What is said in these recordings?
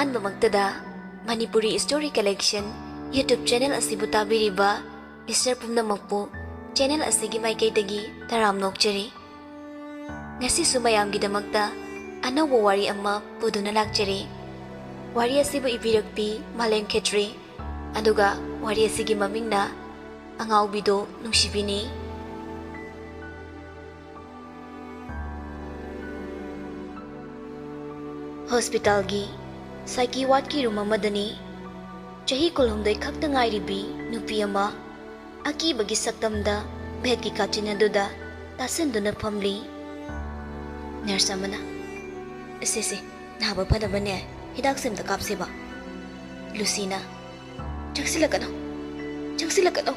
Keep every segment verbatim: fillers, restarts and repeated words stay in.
ꯑꯍꯥꯟꯕꯃꯛꯇꯗ Manipuri Story Collection YouTube channel ꯑꯁꯤꯕꯨ ꯇꯥꯕꯤꯔꯤꯕ listener ꯄꯨꯝꯅꯃꯛꯄꯨ channel ꯑꯁꯤꯒꯤ ꯃꯥꯏꯀꯩꯗꯒꯤ ꯇꯔꯥꯝꯅ ꯑꯣꯛꯆꯔꯤ꯫ ꯉꯁꯤꯁꯨ ꯃꯌꯥꯝꯒꯤꯗꯃꯛꯇ ꯑꯅꯧꯕ ꯋꯥꯔꯤ ꯑꯃ ꯄꯨꯗꯨꯅ ꯂꯥꯛꯆꯔꯤ꯫ ꯋꯥꯔꯤ ꯑꯁꯤꯕꯨ ꯏꯕꯤꯔꯛꯄꯤ ꯃꯥꯂꯦꯝ ꯈꯦꯇ꯭ꯔꯤ, ꯑꯗꯨꯒ ꯋꯥꯔꯤ ꯑꯁꯤꯒꯤ ꯃꯃꯤꯡꯅ ꯑꯉꯥꯎꯕꯤꯗꯣ ꯅꯨꯡꯁꯤꯕꯤꯅꯤ꯫ ꯍꯣꯁꯄꯤꯇꯥꯜꯒꯤ psyche ward ꯀꯤ room ꯑꯃꯗꯅꯤ ꯆꯍꯤ ꯀꯨꯟꯍꯨꯝꯗꯣꯏ ꯈꯛꯇ ꯉꯥꯏꯔꯤꯕꯤ ꯅꯨꯄꯤ ꯑꯃ ꯑꯀꯤꯕꯒꯤ ꯁꯛꯇꯝꯗ bed ꯀꯤ ꯀꯥꯆꯤꯟ ꯑꯗꯨꯗ ꯇꯥꯁꯤꯟꯗꯨꯅ ꯐꯝꯂꯤ꯫ Nurse ꯑꯃꯅ, "ꯁꯦ, ꯁꯦ, ꯅꯥꯕ ꯐꯅꯕꯅꯦ ꯍꯤꯗꯥꯛꯁꯦ ꯑꯝꯇ ꯀꯥꯞꯁꯦꯕ꯫" ꯂꯨꯁꯤꯅ, "ꯆꯪꯁꯤꯜꯂꯛꯀꯅꯨ, ꯆꯪꯁꯤꯜꯂꯛꯀꯅꯨ,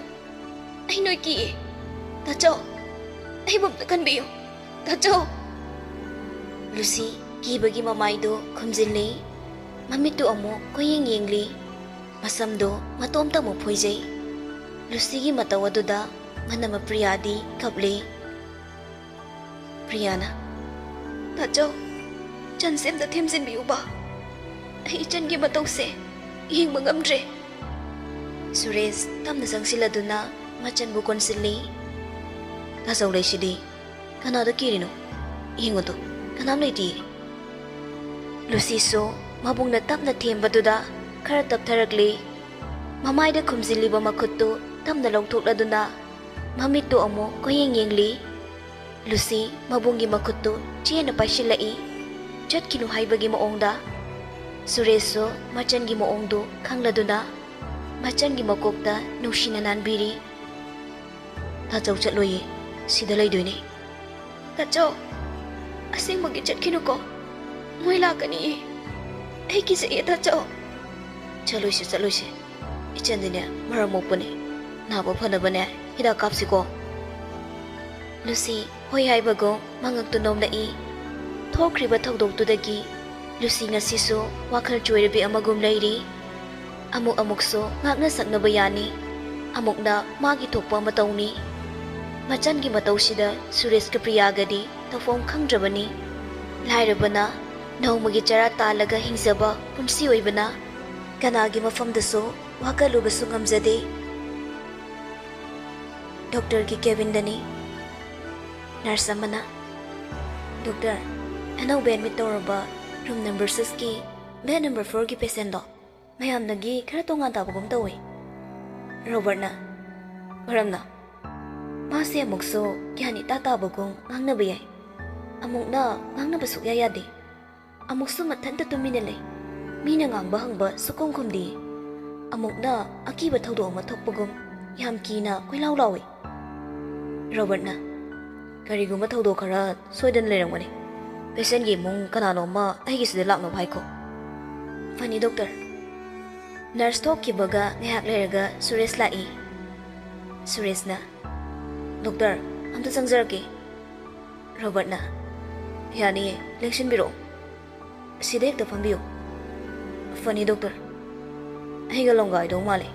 ꯑꯩ ꯅꯣꯏ ꯀꯤꯌꯦ, ꯇꯥꯆꯧ, ꯑꯩꯕꯨ ꯑꯝꯇ ꯀꯟꯕꯤꯌꯨ, ꯇꯥꯆꯧ꯫" ꯂꯨꯁꯤ ꯀꯤꯕꯒꯤ ꯃꯃꯥꯏꯗꯨ ꯈꯨꯝꯖꯤꯜꯂꯤ꯫ ꯃꯃꯤꯠꯇꯨ ꯑꯃꯨꯛ ꯀꯣꯏꯌꯦꯡ ꯌꯦꯡꯂꯤ꯫ ꯃꯁꯝꯗꯨ ꯃꯇꯣꯝꯇ ꯑꯃꯨꯛ ꯐꯣꯏꯖꯩ꯫ ꯂꯨꯁꯤꯒꯤ ꯃꯇꯧ ꯑꯗꯨꯗ ꯃꯅꯝꯃ ꯄ꯭ꯔꯤꯌꯥꯗꯤ ꯀꯞꯂꯤ꯫ ꯄ꯭ꯔꯤꯌꯥꯅ, "ꯇꯥꯆꯧ, ꯆꯟꯁꯦ ꯑꯝꯇ ꯊꯦꯝꯖꯤꯟꯕꯤꯌꯨꯕ꯫ ꯑꯩ ꯏꯆꯟꯒꯤ ꯃꯇꯧꯁꯦ ꯌꯦꯡꯕ ꯉꯝꯗ꯭ꯔꯦ꯫" ꯁꯨꯔꯦꯁ ꯇꯞꯅ ꯆꯪꯁꯤꯜꯂꯗꯨꯅ ꯃꯆꯟꯕꯨ ꯀꯣꯟꯁꯤꯜꯂꯤ꯫ "ꯇꯥꯆꯧ ꯂꯩꯁꯤꯗꯤ, ꯀꯅꯥꯗ ꯀꯤꯔꯤꯅꯣ? ꯌꯦꯡꯉꯨꯗꯣ, ꯀꯅꯥꯝ ꯂꯩꯇꯤꯌꯦ꯫" ꯂꯨꯁꯤꯁꯨ ꯃꯕꯨꯡꯅ ꯇꯞꯅ ꯊꯦꯝꯕꯗꯨꯗ ꯈꯔ ꯇꯞꯊꯔꯛꯂꯤ꯫ ꯃꯃꯥꯏꯗ ꯈꯨꯝꯖꯤꯜꯂꯤꯕ ꯃꯈꯨꯠꯇꯨ ꯇꯞꯅ ꯂꯧꯊꯣꯛꯂꯗꯨꯅ ꯃꯃꯤꯠꯇꯨ ꯑꯃꯨꯛ ꯀꯣꯏꯌꯦꯡ ꯌꯦꯡꯂꯤ꯫ ꯂꯨꯁꯤ ꯃꯕꯨꯡꯒꯤ ꯃꯈꯨꯠꯇꯨ ꯆꯦꯅ ꯄꯥꯏꯁꯤꯜꯂꯛꯏ, ꯆꯠꯈꯤꯅꯨ ꯍꯥꯏꯕꯒꯤ ꯃꯑꯣꯡꯗ꯫ ꯁꯨꯔꯦꯁꯁꯨ ꯃꯆꯟꯒꯤ ꯃꯑꯣꯡꯗꯨ ꯈꯪꯂꯗꯨꯅ ꯃꯆꯟꯒꯤ ꯃꯀꯣꯛꯇ ꯅꯨꯡꯁꯤꯅ ꯅꯥꯟꯕꯤꯔꯤ꯫ "ꯇꯥꯆꯧ ꯆꯠꯂꯣꯏꯌꯦ, ꯁꯤꯗ ꯂꯩꯗꯣꯏꯅꯦ꯫" "ꯇꯥꯆꯧ, ꯑꯁꯦꯡꯕꯒꯤ ꯆꯠꯈꯤꯅꯨꯀꯣ, ꯃꯣꯏ ꯂꯥꯛꯀꯅꯤꯌꯦ, ꯑꯩ ꯀꯤꯖꯩꯌꯦ ꯇꯥꯆꯧ꯫" "ꯆꯠꯂꯣꯏꯁꯦ, ꯆꯠꯂꯣꯏꯁꯦ, ꯏꯆꯟꯗꯤꯅꯦ ꯃꯔꯝ ꯃꯣꯛꯄꯅꯦ, ꯅꯥꯕ ꯐꯅꯕꯅꯦ ꯍꯤꯗꯥꯛ ꯀꯥꯞꯁꯤꯀꯣ꯫" ꯂꯨꯁꯤ ꯍꯣꯏ ꯍꯥꯏꯕꯒꯨꯝ ꯃꯉꯛꯇꯨ ꯅꯣꯝꯂꯛꯏ꯫ ꯊꯣꯛꯈ꯭ꯔꯤꯕ ꯊꯧꯗꯣꯛꯇꯨꯗꯒꯤ ꯂꯨꯁꯤ ꯉꯁꯤꯁꯨ ꯋꯥꯈꯜ ꯆꯣꯏꯔꯕꯤ ꯑꯃꯒꯨꯝ ꯂꯩꯔꯤ꯫ ꯑꯃꯨꯛ ꯑꯃꯨꯛꯁꯨ ꯉꯥꯛꯅ ꯁꯛꯅꯕ ꯌꯥꯅꯤ, ꯑꯃꯨꯛꯅ ꯃꯥꯒꯤ ꯊꯣꯛꯄ ꯑꯃ ꯇꯧꯅꯤ꯫ ꯃꯆꯟꯒꯤ ꯃꯇꯧꯁꯤꯗ ꯁꯨꯔꯦꯁꯀ ꯄ꯭ꯔꯤꯌꯥꯒꯗꯤ ꯇꯧꯐꯝ ꯈꯪꯗ꯭ꯔꯕꯅꯤ꯫ ꯂꯥꯏꯔꯕꯅ ꯅꯣꯡꯃꯒꯤ ꯆꯔꯥ ꯇꯥꯜꯂꯒ ꯍꯤꯡꯖꯕ ꯄꯨꯟꯁꯤ ꯑꯣꯏꯕꯅ ꯀꯅꯥꯒꯤ ꯃꯐꯝꯗꯁꯨ ꯋꯥꯀꯠꯂꯨꯕꯁꯨ ꯉꯝꯖꯗꯦ꯫ ꯗꯣꯛꯇꯔꯒꯤ ꯀꯦꯕꯤꯟꯗꯅꯤ꯫ ꯅꯔꯁ ꯑꯃꯅ, "ꯗꯣꯛꯇꯔ, ꯑꯅꯧꯕ ꯑꯦꯗꯃꯤꯠ ꯇꯧꯔꯕ ꯔꯨꯝ ꯅꯝꯕꯔ ꯁꯤꯛꯁꯀꯤ ꯕꯦꯗ ꯅꯝꯕꯔ ꯐꯣꯔꯒꯤ ꯄꯦꯁꯦꯟꯗꯣ ꯃꯌꯥꯝꯗꯒꯤ ꯈꯔ ꯇꯣꯉꯥꯟ ꯇꯥꯕꯒꯨꯝ ꯇꯧꯏ꯫" ꯔꯣꯕꯔꯠꯅ, "ꯃꯔꯝꯅ?" "ꯃꯥꯁꯦ ꯑꯃꯨꯛꯁꯨ ꯒ꯭ꯌꯥꯟ ꯏꯇꯥ ꯇꯥꯕꯒꯨꯝ ꯉꯥꯡꯅꯕ ꯌꯥꯏ, ꯑꯃꯨꯛꯅ ꯉꯥꯡꯅꯕ ꯁꯨꯛꯌꯥ ꯌꯥꯗꯦ꯫ ꯑꯃꯨꯛꯁꯨ ꯃꯊꯟꯇ ꯇꯨꯃꯤꯟꯅ ꯂꯩ꯫ ꯃꯤꯅ ꯉꯥꯡꯕ ꯍꯪꯕ ꯁꯨꯛꯈꯨꯝ ꯈꯨꯝꯗꯦ꯫ ꯑꯃꯨꯛꯅ ꯑꯀꯤꯕ ꯊꯧꯗꯣꯛ ꯑꯃ ꯊꯣꯛꯄꯒꯨꯝ ꯌꯥꯝ ꯀꯤꯅ ꯀꯣꯏꯂꯥꯎ ꯂꯥꯎꯏ꯫" ꯔꯣꯕꯔꯠꯅ, "ꯀꯔꯤꯒꯨꯝꯕ ꯊꯧꯗꯣꯛ ꯈꯔ ꯁꯣꯏꯗꯅ ꯂꯩꯔꯝꯒꯅꯤ꯫ ꯄꯦꯁꯦꯟꯒꯤ ꯏꯃꯨꯡ ꯀꯅꯥꯅꯣꯝꯃ ꯑꯩꯒꯤꯁꯤꯗ ꯂꯥꯛꯅꯕ ꯍꯥꯏꯈꯣ꯫" "ꯐꯅꯤ, ꯗꯣꯛꯇꯔ꯫" ꯅꯔꯁ ꯊꯣꯛꯈꯤꯕꯒ ꯉꯥꯏꯍꯥꯛ ꯂꯩꯔꯒ ꯁꯨꯔꯦꯁ ꯂꯥꯛꯏ꯫ ꯁꯨꯔꯦꯁꯅ, "ꯗꯣꯛꯇꯔ, ꯑꯝꯇ ꯆꯪꯖꯔꯛꯀꯦ꯫" ꯔꯣꯕꯔꯠꯅ, "ꯌꯥꯅꯤꯌꯦ, ꯂꯦꯡꯁꯤꯟꯕꯤꯔꯛꯑꯣ꯫ ꯁꯤꯗ ꯍꯦꯛꯇ ꯐꯝꯕꯤꯌꯨ꯫" "ꯐꯅꯤ, ꯗꯣꯛꯇꯔ꯫ ꯑꯩꯒ ꯂꯣꯡꯒꯥꯏꯗꯧ ꯃꯥꯜꯂꯦ꯫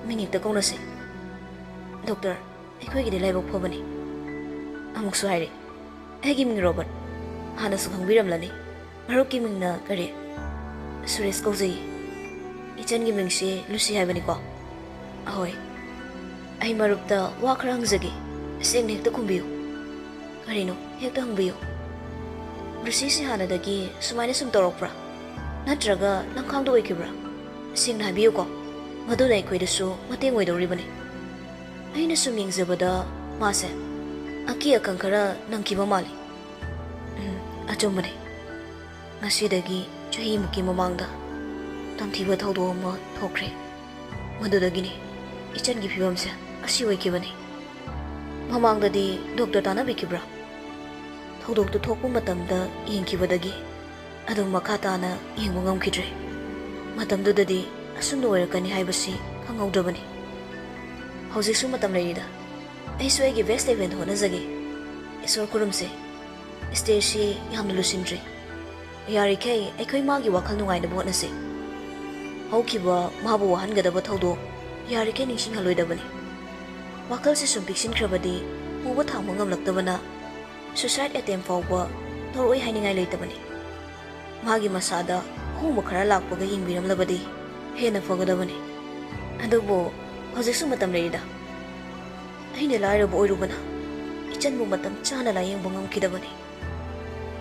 ꯃꯤꯡ ꯍꯦꯛꯇ ꯀꯧꯅꯁꯦ꯫" "ꯗꯣꯛꯇꯔ, ꯑꯩꯈꯣꯏꯒꯤꯗꯤ ꯂꯥꯏꯕꯛ ꯐꯕꯅꯤ꯫ ꯑꯃꯨꯛꯁꯨ ꯍꯥꯏꯔꯦ, ꯑꯩꯒꯤ ꯃꯤꯡ ꯔꯣꯕꯔꯠ꯫ ꯍꯥꯟꯅꯁꯨ ꯈꯪꯕꯤꯔꯝꯂꯅꯤ꯫ ꯃꯔꯨꯞꯀꯤ ꯃꯤꯡꯅ ꯀꯔꯤ?" "ꯁꯨꯔꯦꯁ ꯀꯧꯖꯩꯌꯦ꯫" "ꯏꯆꯟꯒꯤ ꯃꯤꯡꯁꯤ ꯂꯨꯁꯤ ꯍꯥꯏꯕꯅꯤꯀꯣ?" "ꯑꯍꯣꯏ꯫ ꯑꯩ ꯃꯔꯨꯞꯇ ꯋꯥ ꯈꯔ ꯍꯪꯖꯒꯦ꯫ ꯁꯦꯡꯅ ꯍꯦꯛꯇ ꯈꯨꯝꯕꯤꯌꯨ꯫" "ꯀꯔꯤꯅꯣ? ꯍꯦꯛꯇ ꯍꯪꯕꯤꯌꯨ꯫" "ꯂꯨꯁꯤꯁꯤ ꯍꯥꯟꯅꯗꯒꯤ ꯁꯨꯃꯥꯏꯅ ꯁꯨꯝ ꯇꯧꯔꯛꯄ꯭ꯔꯥ? ꯅꯠꯇ꯭ꯔꯒ ꯂꯝꯈꯥꯡꯗ ꯑꯣꯏꯈꯤꯕ꯭ꯔꯥ? ꯁꯦꯡꯅ ꯍꯥꯏꯕꯤꯌꯨꯀꯣ꯫ ꯃꯗꯨꯅ ꯑꯩꯈꯣꯏꯗꯁꯨ ꯃꯇꯦꯡ ꯑꯣꯏꯗꯧꯔꯤꯕꯅꯤ꯫" "ꯑꯩꯅ ꯁꯨꯝ ꯌꯦꯡꯖꯕꯗ ꯃꯥꯁꯦ ꯑꯀꯤ ꯑꯈꯪ ꯈꯔ ꯅꯪꯈꯤꯕ ꯃꯥꯜꯂꯤ꯫" "ꯎꯝ, ꯑꯆꯨꯝꯕꯅꯤ꯫ ꯉꯁꯤꯗꯒꯤ ꯆꯍꯤꯃꯨꯛꯀꯤ ꯃꯃꯥꯡꯗ ꯇꯝꯊꯤꯕ ꯊꯧꯗꯣꯛ ꯑꯃ ꯊꯣꯛꯈ꯭ꯔꯦ꯫ ꯃꯗꯨꯗꯒꯤꯅꯤ ꯏꯆꯟꯒꯤ ꯐꯤꯕꯝꯁꯦ ꯑꯁꯤ ꯑꯣꯏꯈꯤꯕꯅꯤ꯫" "ꯃꯃꯥꯡꯗꯗꯤ ꯗꯣꯛꯇꯔ ꯇꯥꯟꯅꯕꯤꯈꯤꯕ꯭ꯔꯥ?" "ꯊꯧꯗꯣꯛꯇꯨ ꯊꯣꯛꯄ ꯃꯇꯝꯗ ꯌꯦꯡꯈꯤꯕꯗꯒꯤ ꯑꯗꯨꯝ ꯃꯈꯥ ꯇꯥꯅ ꯌꯦꯡꯕ ꯉꯝꯈꯤꯗ꯭ꯔꯦ꯫ ꯃꯇꯝꯗꯨꯗꯗꯤ ꯑꯁꯨꯝꯅ ꯑꯣꯏꯔꯛꯀꯅꯤ ꯍꯥꯏꯕꯁꯤ ꯈꯪꯍꯧꯗ꯭ꯔꯕꯅꯤ꯫ ꯍꯧꯖꯤꯛꯁꯨ ꯃꯇꯝ ꯂꯩꯔꯤꯗ꯫ ꯑꯩꯁꯨ ꯑꯩꯒꯤ ꯕꯦꯁ ꯂꯦꯚꯦꯜꯗ ꯍꯣꯠꯅꯖꯒꯦ꯫ ꯏꯁꯣꯔ ꯈꯨꯔꯨꯝꯁꯦ꯫ ꯁ꯭ꯇꯦꯖꯁꯤ ꯌꯥꯝꯅ ꯂꯨꯁꯤꯟꯗ꯭ꯔꯤ꯫ ꯌꯥꯔꯤꯈꯩ ꯑꯩꯈꯣꯏ ꯃꯥꯒꯤ ꯋꯥꯈꯜ ꯅꯨꯡꯉꯥꯏꯅꯕ ꯍꯣꯠꯅꯁꯤ꯫ ꯍꯧꯈꯤꯕ ꯃꯥꯕꯨ ꯋꯥꯍꯟꯒꯗꯕ ꯊꯧꯗꯣꯛ ꯌꯥꯔꯤꯈꯩ ꯅꯤꯡꯁꯤꯡꯍꯜꯂꯣꯏꯗꯕꯅꯤ꯫ ꯋꯥꯈꯜꯁꯤ ꯁꯨꯝ ꯄꯤꯛꯁꯤꯟꯈ꯭ꯔꯕꯗꯤ ꯄꯨꯕ ꯊꯥꯡꯕ ꯉꯝꯂꯛꯇꯕꯅ ꯁꯨꯁꯥꯏꯗ ꯑꯦꯇꯦꯝ ꯐꯥꯎꯕ ꯇꯧꯔꯛꯑꯣꯏ ꯍꯥꯏꯅꯤꯡꯉꯥꯏ ꯂꯩꯇꯕꯅꯤ꯫" ꯃꯥꯒꯤ ꯃꯁꯥꯗ ꯑꯍꯣꯡꯕ ꯈꯔ ꯂꯥꯛꯄꯒ ꯌꯦꯡꯕꯤꯔꯝꯂꯕꯗꯤ ꯍꯦꯟꯅ ꯐꯒꯗꯕꯅꯤ꯫ ꯑꯗꯨꯕꯨ ꯍꯧꯖꯤꯛꯁꯨ ꯃꯇꯝ ꯂꯩꯔꯤꯗ꯫ ꯑꯩꯅ ꯂꯥꯏꯔꯕ ꯑꯣꯏꯔꯨꯕꯅ ꯏꯆꯟꯕꯨ ꯃꯇꯝ ꯆꯥꯅ ꯂꯥꯌꯦꯡꯕ ꯉꯝꯈꯤꯗꯕꯅꯤ꯫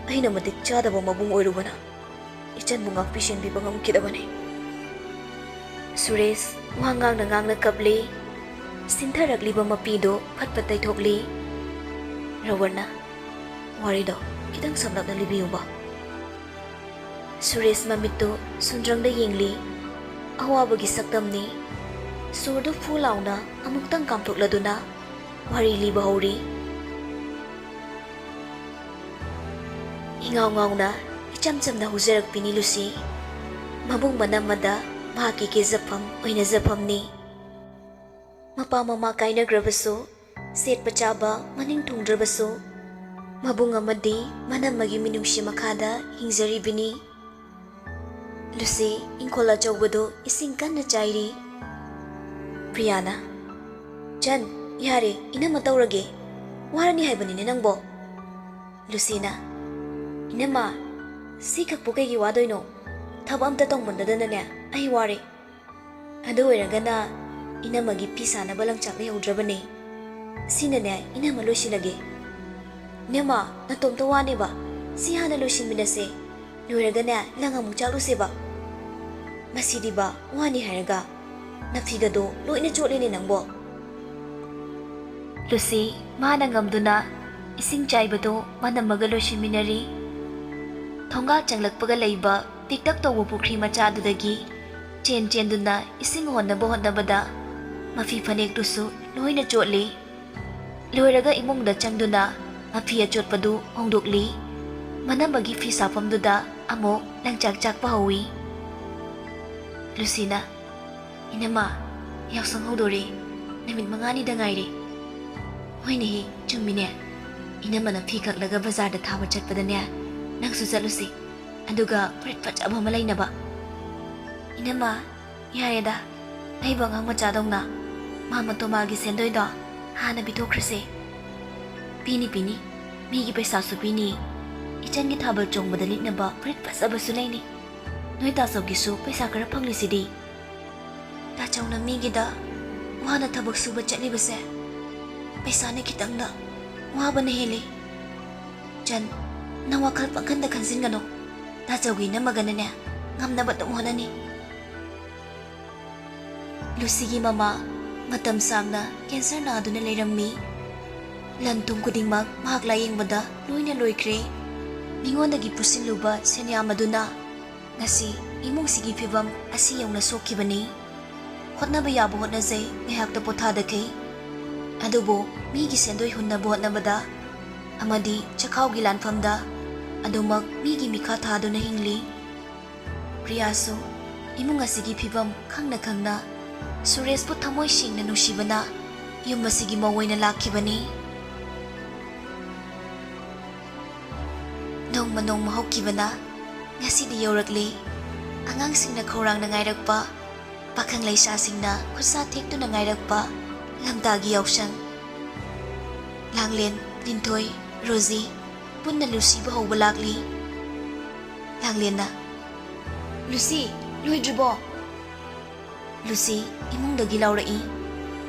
ꯑꯩꯅ ꯃꯇꯤꯛ ꯆꯥꯗꯕ ꯃꯕꯨꯡ ꯑꯣꯏꯔꯨꯕꯅ ꯏꯆꯟꯕꯨ ꯉꯥꯛꯄꯤ ꯁꯦꯟꯕꯤꯕ ꯉꯝꯈꯤꯗꯕꯅꯤ꯫ ꯁꯨꯔꯦꯁ ꯋꯥ ꯉꯥꯡꯅ ꯉꯥꯡꯅ ꯀꯞꯂꯤ꯫ ꯁꯤꯟꯊꯔꯛꯂꯤꯕ ꯃꯄꯤꯗꯨ ꯐꯠ ꯐꯠ ꯇꯩꯊꯣꯛꯂꯤ꯫ ꯔꯣꯍꯟꯅ, "ꯋꯥꯔꯤꯗꯣ ꯈꯤꯇꯪ ꯁꯝꯂꯞꯅ ꯂꯤꯕꯤꯌꯨꯕ꯫" ꯁꯨꯔꯦꯁ ꯃꯃꯤꯠꯇꯨ ꯁꯨꯟꯗ꯭ꯔꯪꯗ ꯌꯦꯡꯂꯤ꯫ ꯑꯋꯥꯕꯒꯤ ꯁꯛꯇꯝꯅꯤ꯫ ꯁꯣꯔꯗꯨ ꯐꯨ ꯂꯥꯎꯅ ꯑꯃꯨꯛꯇꯪ ꯀꯥꯝꯊꯣꯛꯂꯗꯨꯅ ꯋꯥꯔꯤ ꯂꯤꯕ ꯍꯧꯔꯤ꯫ ꯏꯉꯥꯎ ꯉꯥꯎꯅ ꯏꯆꯝ ꯆꯝꯅ ꯍꯧꯖꯔꯛꯄꯤꯅꯤ ꯂꯨꯁꯤ꯫ ꯃꯕꯨꯡ ꯃꯅꯝꯃꯗ ꯃꯍꯥꯛꯀꯤ ꯀꯦꯖꯐꯝ ꯑꯣꯏꯅꯖꯐꯝꯅꯤ꯫ ꯃꯄꯥ ꯃꯃꯥ ꯀꯥꯏꯅꯈ꯭ꯔꯕꯁꯨ, ꯁꯦꯠꯄ ꯆꯥꯕ ꯃꯅꯤꯡ ꯊꯨꯡꯗ꯭ꯔꯕꯁꯨ, ꯃꯕꯨꯡ ꯑꯃꯗꯤ ꯃꯅꯝꯃꯒꯤ ꯃꯤꯅꯨꯡꯁꯤ ꯃꯈꯥꯗ ꯍꯤꯡꯖꯔꯤꯕꯅꯤ꯫ ꯂꯨꯁꯤ ꯏꯪꯈꯣꯜ ꯑꯆꯧꯕꯗꯨ ꯏꯁꯤꯡ ꯀꯟꯅ ꯆꯥꯏꯔꯤ꯫ ꯄ꯭ꯔꯤꯌꯥꯅ, "ꯆꯟ, ꯌꯥꯔꯦ, ꯏꯅꯝꯃ ꯇꯧꯔꯒꯦ꯫ ꯋꯥꯔꯅꯤ ꯍꯥꯏꯕꯅꯤꯅꯦ ꯅꯪꯕꯣ꯫" ꯂꯨꯁꯤꯅ, "ꯏꯅꯝꯃ, ꯁꯤ ꯈꯛꯄꯨ ꯀꯩꯒꯤ ꯋꯥꯗꯣꯏꯅꯣ? ꯊꯕꯛ ꯑꯝꯇ ꯇꯧꯃꯟꯗꯗꯅꯅꯦ ꯑꯩ ꯋꯥꯔꯦ꯫ ꯑꯗꯨ ꯑꯣꯏꯔꯒꯅ ꯏꯅꯝꯃꯒꯤ ꯐꯤ ꯁꯥꯅꯕ ꯂꯪꯆꯥꯛ ꯂꯩꯍꯧꯗ꯭ꯔꯕꯅꯦ꯫ ꯁꯤꯅꯅꯦ ꯏꯅꯝꯃ ꯂꯣꯏꯁꯤꯜꯂꯒꯦ꯫ ꯏꯅꯝꯃ, ꯅꯇꯣꯝꯇ ꯋꯥꯅꯦꯕ꯫ ꯁꯤ ꯍꯥꯟꯅ ꯂꯣꯏꯁꯤꯟꯃꯤꯟꯅꯁꯦ꯫ ꯂꯣꯏꯔꯒꯅꯦ ꯂꯪ ꯑꯃꯨꯛ ꯆꯥꯛꯂꯨꯁꯦꯕ꯫ ꯃꯁꯤꯗꯤꯕ ꯋꯥꯅꯤ ꯍꯥꯏꯔꯒ ꯅꯐꯤꯒꯗꯣ ꯂꯣꯏꯅ ꯆꯣꯠꯂꯦꯅꯦ ꯅꯪꯕꯣ꯫" ꯂꯨꯁꯤ ꯃꯥꯅ ꯉꯝꯗꯨꯅ ꯏꯁꯤꯡ ꯆꯥꯏꯕꯗꯣ ꯃꯅꯝꯃꯒ ꯂꯣꯏꯁꯤꯟꯃꯤꯟꯅꯔꯤ꯫ ꯊꯣꯡꯒꯥꯜ ꯆꯪꯂꯛꯄꯒ ꯂꯩꯕ ꯄꯤꯛꯇꯛ ꯇꯧꯕ ꯄꯨꯈ꯭ꯔꯤ ꯃꯆꯥꯗꯨꯗꯒꯤ ꯆꯦꯟ ꯆꯦꯟꯗꯨꯅ ꯏꯁꯤꯡ ꯍꯣꯟꯅꯕ ꯍꯣꯠꯅꯕꯗ ꯃꯐꯤ ꯐꯅꯦꯛꯇꯨꯁꯨ ꯂꯣꯏꯅ ꯆꯣꯠꯂꯤ꯫ ꯂꯣꯏꯔꯒ ꯏꯃꯨꯡꯗ ꯆꯪꯗꯨꯅ ꯃꯐꯤ ꯑꯆꯣꯠꯄꯗꯨ ꯍꯣꯡꯗꯣꯛꯂꯤ꯫ ꯃꯅꯝꯃꯒꯤ ꯐꯤ ꯁꯥꯐꯝꯗꯨꯗ ꯑꯃꯨꯛ ꯂꯪꯆꯥꯛ ꯆꯥꯛꯄ ꯍꯧꯏ꯫ ꯂꯨꯁꯤꯅ, "ꯏꯅꯝꯃ, ꯌꯥꯎꯁꯪ ꯍꯧꯗꯣꯔꯦ꯫ ꯅꯨꯃꯤꯠ ꯃꯉꯥꯅꯤꯗ ꯉꯥꯏꯔꯦ꯫" "ꯍꯣꯏꯅꯦꯍꯦ, ꯆꯨꯝꯃꯤꯅꯦ꯫ ꯏꯅꯝꯃꯅ ꯐꯤ ꯀꯛꯂꯒ ꯕꯖꯥꯔꯗ ꯊꯥꯕ ꯆꯠꯄꯗꯅꯦ, ꯅꯪꯁꯨ ꯆꯠꯂꯨꯁꯤ꯫ ꯑꯗꯨꯒ ꯐꯨꯔꯤꯠ ꯐꯖꯕ ꯑꯃ ꯂꯩꯅꯕ꯫" "ꯏꯅꯝꯃ, ꯌꯥꯔꯦꯗ, ꯑꯩꯕꯨ ꯑꯉꯥꯡ ꯃꯆꯥꯗꯧꯅ ꯃꯥ ꯃꯇꯣ ꯃꯥꯒꯤ ꯁꯦꯟꯗꯣꯏꯗꯣ ꯍꯥꯟꯅ ꯄꯤꯊꯣꯛꯈ꯭ꯔꯁꯦ꯫" "ꯄꯤꯅꯤ, ꯄꯤꯅꯤ꯫ ꯃꯤꯒꯤ ꯄꯩꯁꯥꯁꯨ ꯄꯤꯅꯤ꯫ ꯏꯆꯟꯒꯤ ꯊꯥꯕꯜ ꯆꯣꯡꯕꯗ ꯂꯤꯠꯅꯕ ꯐꯨꯔꯤꯠ ꯐꯖꯕꯁꯨ ꯂꯩꯅꯤ꯫ ꯅꯣꯏ ꯇꯥꯆꯧꯒꯤꯁꯨ ꯄꯩꯁꯥ ꯈꯔ ꯐꯪꯂꯤꯁꯤꯗꯤ꯫ ꯇꯥꯆꯧꯅ ꯃꯤꯒꯤꯗ ꯋꯥꯅ ꯊꯕꯛ ꯁꯨꯕ ꯆꯠꯂꯤꯕꯁꯦ ꯄꯩꯁꯥꯅ ꯈꯤꯇꯪꯗ ꯋꯥꯕꯅ ꯍꯦꯜꯂꯤ꯫ ꯆꯟ, ꯅꯪ ꯋꯥꯈꯜ ꯄꯪꯈꯟꯗ ꯈꯟꯖꯤꯟꯒꯅꯨ꯫ ꯇꯥꯆꯧꯒꯤ ꯏꯅꯝꯃꯒꯅꯅꯦ ꯉꯝꯅꯕ ꯑꯗꯨꯝ ꯍꯣꯠꯅꯅꯤ꯫ ꯂꯨꯁꯤꯒꯤ ꯃꯃꯥ ꯃꯇꯝ ꯁꯥꯡꯅ ꯀꯦꯟꯁꯔ ꯅꯥꯗꯨꯅ ꯂꯩꯔꯝꯃꯤ꯫ ꯂꯟ ꯊꯨꯝ ꯈꯨꯗꯤꯡꯃꯛ ꯃꯍꯥꯛ ꯂꯥꯌꯦꯡꯕꯗ ꯂꯣꯏꯅ ꯂꯣꯏꯈ꯭ꯔꯦ꯫ ꯃꯤꯉꯣꯟꯗꯒꯤ ꯄꯨꯁꯤꯜꯂꯨꯕ ꯁꯦꯟꯌꯥꯝ ꯑꯗꯨꯅ ꯉꯁꯤ ꯏꯃꯨꯡꯁꯤꯒꯤ ꯐꯤꯕꯝ ꯑꯁꯤ ꯌꯧꯅ ꯁꯣꯛꯈꯤꯕꯅꯤ꯫ ꯍꯣꯠꯅꯕ ꯌꯥꯕ ꯍꯣꯠꯅꯖꯩ, ꯉꯥꯏꯍꯥꯛꯇ ꯄꯣꯊꯥꯗꯈꯩ꯫ ꯑꯗꯨꯕꯨ ꯃꯤꯒꯤ ꯁꯦꯟꯗꯣꯏ ꯍꯨꯟꯅꯕ ꯍꯣꯠꯅꯕꯗ ꯑꯃꯗꯤ ꯆꯈꯥꯎꯒꯤ ꯂꯥꯟꯐꯝꯗ ꯑꯗꯨꯃꯛ ꯃꯤꯒꯤ ꯃꯤꯈꯥ ꯊꯥꯗꯨꯅ ꯍꯤꯡꯂꯤ꯫ ꯄ꯭ꯔꯤꯌꯥꯁꯨ ꯏꯃꯨꯡ ꯑꯁꯤꯒꯤ ꯐꯤꯕꯝ ꯈꯪꯅ ꯈꯪꯅ ꯁꯨꯔꯦꯁꯄꯨ ꯊꯃꯣꯏ ꯁꯦꯡꯅ ꯅꯨꯡꯁꯤꯕꯅ ꯌꯨꯝ ꯑꯁꯤꯒꯤ ꯃꯧ ꯑꯣꯏꯅ ꯂꯥꯛꯈꯤꯕꯅꯤ꯫ ꯅꯣꯡꯃ ꯅꯣꯡꯃ ꯍꯧꯈꯤꯕꯅ ꯉꯁꯤꯗꯤ ꯌꯧꯔꯛꯂꯦ꯫ ꯑꯉꯥꯡꯁꯤꯡꯅ ꯈꯧꯔꯥꯡꯅ ꯉꯥꯏꯔꯛꯄ, ꯄꯥꯈꯪ ꯂꯩꯁꯥꯁꯤꯡꯅ ꯈꯨꯠꯁꯥ ꯊꯦꯛꯇꯨꯅ ꯉꯥꯏꯔꯛꯄ ꯂꯝꯇꯥꯒꯤ ꯌꯥꯎꯁꯪ꯫ ꯂꯥꯡꯂꯦꯟ, ꯂꯤꯟꯊꯣꯏ, ꯔꯣꯖꯤ ꯄꯨꯟꯅ ꯂꯨꯁꯤꯕꯨ ꯍꯧꯕ ꯂꯥꯛꯂꯤ꯫ ꯂꯥꯡꯂꯦꯟꯅ, "ꯂꯨꯁꯤ, ꯂꯣꯏꯗ꯭ꯔꯤꯕꯣ?" ꯂꯨꯁꯤ ꯏꯃꯨꯡꯗꯒꯤ ꯂꯥꯎꯔꯛꯏ꯫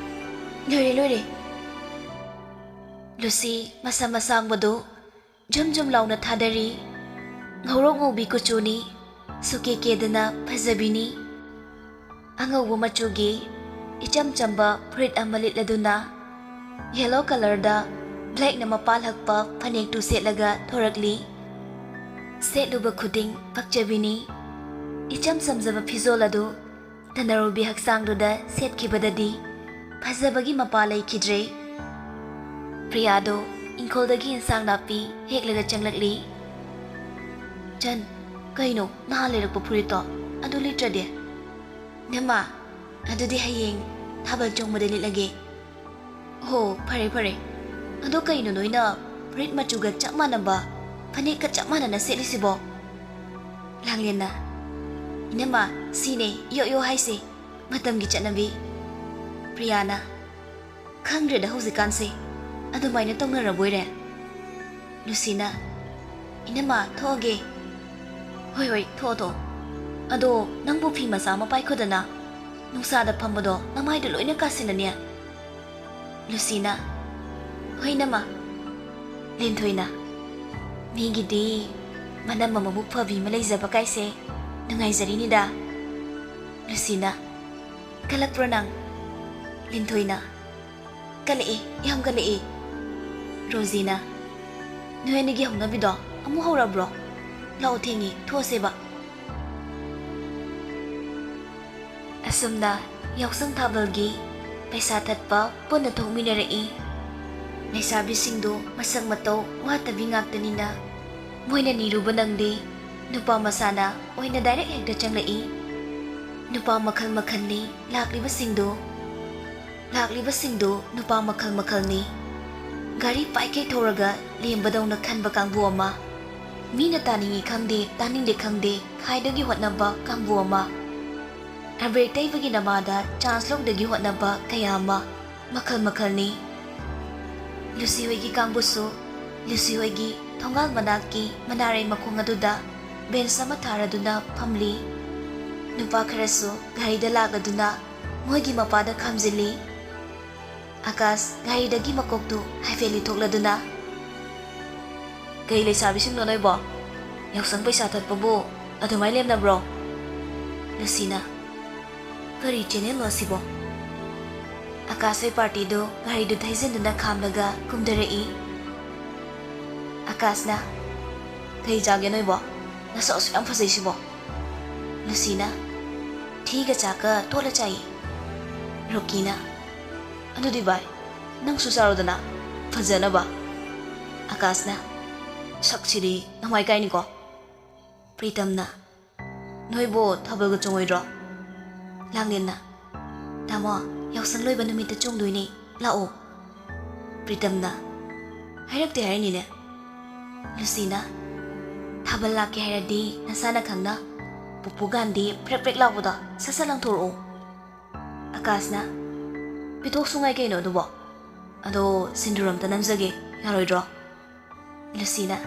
"ꯂꯣꯏꯔꯦ, ꯂꯣꯏꯔꯦ꯫" ꯂꯨꯁꯤ ꯃꯁꯝ ꯑꯁꯥꯡꯕꯗꯨ ꯖꯨꯝ ꯖꯨꯝ ꯂꯥꯎꯅ ꯊꯥꯗꯔꯤ꯫ ꯉꯧꯔꯣꯛ ꯉꯧꯕꯤ ꯀꯨꯆꯨꯅꯤ, ꯁꯨꯀꯦ ꯀꯦꯗꯅ ꯐꯖꯕꯤꯅꯤ꯫ ꯑꯉꯧꯕ ꯃꯆꯨꯒꯤ ꯏꯆꯝ ꯆꯝꯕ ꯐꯨꯔꯤꯠ ꯑꯃ ꯂꯤꯠꯂꯗꯨꯅ yellow colourꯗ blackꯅ ꯃꯄꯥꯜ ꯍꯛꯄ ꯐꯅꯦꯛꯇꯨ ꯁꯦꯠꯂꯒ ꯊꯣꯔꯛꯂꯤ꯫ ꯁꯦꯠꯂꯨꯕ ꯈꯨꯗꯤꯡ ꯄꯛꯆꯕꯤꯅꯤ꯫ ꯏꯆꯝ ꯆꯝꯖꯕ ꯐꯤꯖꯣꯜ ꯑꯗꯨ ꯇꯅꯔꯨꯕꯤ ꯍꯛꯆꯥꯡꯗꯨꯗ ꯁꯦꯠꯈꯤꯕꯗꯗꯤ ꯐꯖꯕꯒꯤ ꯃꯄꯥ ꯂꯩꯈꯤꯗ꯭ꯔꯦ꯫ ꯄ꯭ꯔꯤꯌꯥꯗꯣ ꯏꯪꯈꯣꯜꯗꯒꯤ ꯏꯟꯁꯥꯡ ꯅꯥꯄꯤ ꯍꯦꯛꯂꯒ ꯆꯪꯂꯛꯂꯤ꯫ "ꯆꯟ, ꯀꯩꯅꯣ ꯅꯍꯥꯟ ꯂꯩꯔꯛꯄ ꯐꯨꯔꯤꯠꯇꯣ? ꯑꯗꯨ ꯂꯤꯠꯇ꯭ꯔꯗꯤ?" "ꯅꯦꯃꯥ, ꯑꯗꯨꯗꯤ ꯍꯌꯦꯡ ꯊꯥꯕꯜ ꯆꯣꯡꯕꯗ ꯂꯤꯠꯂꯒꯦ꯫" "ꯍꯣ, ꯐꯔꯦ ꯐꯔꯦ꯫ ꯑꯗꯣ ꯀꯩꯅꯣ ꯅꯣꯏꯅ ꯐꯨꯔꯤꯠ ꯃꯆꯨꯒ ꯆꯞ ꯃꯥꯟꯅꯕ, ꯐꯅꯦꯛꯀ ꯆꯞ ꯃꯥꯟꯅꯅ ꯁꯦꯠꯂꯤꯁꯤꯕꯣ?" ꯂꯥꯡꯂꯦꯟꯅ, "ꯏꯅꯝꯃ, ꯁꯤꯅꯦ ꯏꯌꯣ ꯏꯌꯣ ꯍꯥꯏꯁꯦ, ꯃꯇꯝꯒꯤ ꯆꯠꯅꯕꯤ꯫" ꯄ꯭ꯔꯤꯌꯥꯅ, "ꯈꯪꯗ꯭ꯔꯦꯗ ꯍꯧꯖꯤꯛꯀꯥꯟꯁꯦ, ꯑꯗꯨꯃꯥꯏꯅ ꯇꯧꯅꯔꯕꯣꯏꯔꯦ꯫" ꯂꯨꯁꯤꯅ, "ꯏꯅꯝꯃ, ꯊꯣꯛꯑꯒꯦ꯫" "ꯍꯣꯏ, ꯍꯣꯏ, ꯊꯣꯛꯑꯣ, ꯊꯣꯛꯑꯣ꯫ ꯑꯗꯣ ꯅꯪꯕꯨ ꯐꯤ ꯃꯆꯥ ꯑꯃ ꯄꯥꯏꯈꯣꯗꯅ꯫ ꯅꯨꯡꯁꯥꯗ ꯐꯝꯕꯗꯣ ꯅꯃꯥꯏꯗꯣ ꯂꯣꯏꯅ ꯀꯥꯁꯤꯜꯂꯅꯤ꯫" ꯂꯨꯁꯤꯅ, "ꯍꯣꯏ, ꯏꯅꯝꯃ꯫" ꯂꯤꯟꯊꯣꯏꯅ, "ꯃꯤꯒꯤꯗꯤ ꯃꯅꯝ ꯑꯃ ꯃꯕꯨꯛ ꯐꯕꯤ ꯑꯃ ꯂꯩꯖꯕ ꯀꯥꯏꯁꯦ ꯅꯨꯡꯉꯥꯏꯖꯔꯤꯅꯤꯗ꯫" ꯂꯨꯁꯤꯅ, "ꯀꯜꯂꯛꯄ꯭ꯔꯣ ꯅꯪ?" ꯂꯤꯟꯊꯣꯏꯅ, "ꯀꯜꯂꯛꯑꯦ, ꯌꯥꯝ ꯀꯜꯂꯛꯑꯦ꯫" ꯔꯣꯖꯤꯅ, "ꯅꯣꯏ ꯑꯅꯤꯒꯤ ꯍꯧꯅꯕꯤꯗꯣ ꯑꯃꯨꯛ ꯍꯧꯔꯕ꯭ꯔꯣ? ꯂꯥꯛꯑꯣ, ꯊꯦꯡꯉꯦ, ꯊꯣꯛꯑꯁꯦꯕ꯫" ꯑꯁꯨꯝꯅ ꯌꯥꯎꯁꯪ ꯊꯥꯕꯜꯒꯤ ꯄꯩꯁꯥ ꯊꯠꯄ ꯄꯨꯟꯅ ꯊꯣꯛꯃꯤꯟꯅꯔꯛꯏ꯫ ꯂꯩꯁꯥꯕꯤꯁꯤꯡꯗꯨ ꯃꯁꯛ ꯃꯇꯧ ꯋꯥꯠꯇꯕꯤ ꯉꯥꯛꯇꯅꯤꯅ ꯃꯣꯏꯅ ꯅꯤꯔꯨꯕ ꯅꯪꯗꯦ꯫ ꯅꯨꯄꯥ ꯃꯁꯥꯅ ꯑꯣꯏꯅ ꯗꯥꯏꯔꯦꯛ ꯍꯦꯛꯇ ꯆꯪꯂꯛꯏ꯫ ꯅꯨꯄꯥ ꯃꯈꯜ ꯃꯈꯜꯅꯤ ꯂꯥꯛꯂꯤꯕꯁꯤꯡꯗꯨ꯫ ꯂꯥꯛꯂꯤꯕꯁꯤꯡꯗꯨ ꯅꯨꯄꯥ ꯃꯈꯜ ꯃꯈꯜꯅꯤ꯫ ꯒꯥꯔꯤ ꯄꯥꯏꯈꯩ ꯊꯧꯔꯒ ꯂꯦꯝꯕꯗꯧꯅ ꯈꯟꯕ ꯀꯥꯡꯕꯨ ꯑꯃ, ꯃꯤꯅ ꯇꯥꯅꯤꯡꯏ ꯈꯪꯗꯦ, ꯇꯥꯅꯤꯡꯗꯦ ꯈꯪꯗꯦ, ꯈꯥꯏꯗꯒꯤ ꯍꯣꯠꯅꯕ ꯀꯥꯡꯕꯨ ꯑꯃ, ꯑꯕꯦꯔ ꯇꯩꯕꯒꯤ ꯅꯃꯥꯗ ꯆꯥꯟꯁ ꯂꯧꯗꯒꯤ ꯍꯣꯠꯅꯕ ꯀꯌꯥ ꯑꯃ, ꯃꯈꯜ ꯃꯈꯜꯅꯤ꯫ ꯂꯨꯁꯤ ꯍꯣꯏꯒꯤ ꯀꯥꯡꯕꯨꯁꯨ ꯂꯨꯁꯤ ꯍꯣꯏꯒꯤ ꯊꯣꯡꯒꯥꯜ ꯃꯅꯥꯛꯀꯤ ꯃꯅꯥꯔꯩ ꯃꯈꯣꯡ ꯑꯗꯨꯗ ꯕꯦꯟꯁ ꯑꯃ ꯊꯥꯔꯗꯨꯅ ꯐꯝꯂꯤ꯫ ꯅꯨꯄꯥ ꯈꯔꯁꯨ ꯒꯥꯔꯤꯗ ꯂꯥꯛꯂꯗꯨꯅ ꯃꯣꯏꯒꯤ ꯃꯄꯥꯗ ꯈꯥꯝꯖꯤꯜꯂꯤ꯫ ꯑꯀꯥꯁ ꯒꯥꯔꯤꯗꯒꯤ ꯃꯀꯣꯛꯇꯨ ꯍꯥꯏꯐꯦꯠ ꯂꯤꯊꯣꯛꯂꯗꯨꯅ, "ꯀꯩ ꯂꯩꯁꯥꯕꯤꯁꯤꯡꯅꯣ ꯅꯣꯏꯕꯣ? ꯌꯥꯎꯁꯪ ꯄꯩꯁꯥ ꯊꯠꯄꯕꯨ ꯑꯗꯨꯃꯥꯏ ꯂꯦꯝꯅꯕ꯭ꯔꯣ?" ꯂꯨꯁꯤꯅ, "ꯀꯔꯤ ꯆꯦꯅꯦꯜꯅꯣ ꯑꯁꯤꯕꯣ?" ꯑꯀꯥꯁ ꯍꯣꯏ ꯄꯥꯔꯇꯤꯗꯨ ꯒꯥꯔꯤꯗꯨ ꯊꯩꯖꯤꯟꯗꯨꯅ ꯈꯥꯝꯂꯒ ꯀꯨꯝꯊꯔꯛꯏ꯫ ꯑꯀꯥꯁꯅ, "ꯀꯩ ꯆꯥꯒꯦ ꯅꯣꯏꯕꯣ? ꯅꯁꯛ ꯑꯁꯨꯛ ꯌꯥꯝ ꯐꯖꯩꯁꯤꯕꯣ?" ꯂꯨꯁꯤꯅ, "ꯊꯤꯒ ꯆꯥꯛꯀ ꯇꯣꯠꯂ ꯆꯥꯏꯌꯦ꯫" ꯔꯣꯀꯤꯅ, "ꯑꯗꯨꯗꯤ ꯚꯥꯏ, ꯅꯪꯁꯨ ꯆꯥꯔꯣꯗꯅ, ꯐꯖꯅꯕ꯫" ꯑꯀꯥꯁꯅ, "ꯁꯛꯁꯤꯗꯤ ꯅꯃꯥꯏ ꯀꯥꯏꯅꯤꯀꯣ꯫" ꯄ꯭ꯔꯤꯇꯝꯅ, "ꯅꯣꯏꯕꯨ ꯊꯥꯕꯜꯒ ꯆꯣꯡꯉꯣꯏꯗ꯭ꯔꯣ?" ꯂꯥꯡꯂꯦꯟꯅ, "ꯇꯥꯃꯣ, ꯌꯥꯎꯁꯪ ꯂꯣꯏꯕ ꯅꯨꯃꯤꯠꯇ ꯆꯣꯡꯗꯣꯏꯅꯦ, ꯂꯥꯛꯑꯣ꯫" ꯄ꯭ꯔꯤꯇꯝꯅ, "ꯍꯥꯏꯔꯛꯇꯦ ꯍꯥꯏꯔꯤꯅꯤꯅꯦ꯫" ꯂꯨꯁꯤꯅ, "ꯊꯥꯕꯜ ꯂꯥꯛꯀꯦ ꯍꯥꯏꯔꯗꯤ ꯅꯁꯥꯅ ꯈꯪꯅ ꯄꯨꯄꯨ ꯒꯥꯟꯙꯤ ꯄ꯭ꯔꯦꯛ ꯄ꯭ꯔꯦꯛ ꯂꯥꯎꯕꯗꯣ ꯁꯠ ꯁꯠ ꯂꯪꯊꯣꯔꯛꯑꯣ꯫" ꯑꯀꯥꯁꯅ, "ꯄꯤꯊꯣꯛꯁꯨ ꯉꯥꯏ ꯀꯩꯅꯣ ꯑꯗꯨꯕꯣ? ꯑꯗꯣ ꯁꯤꯟꯗꯨꯔ ꯑꯝꯇ ꯅꯝꯖꯒꯦ, ꯌꯥꯔꯣꯏꯗ꯭ꯔꯣ?" ꯂꯨꯁꯤꯅ,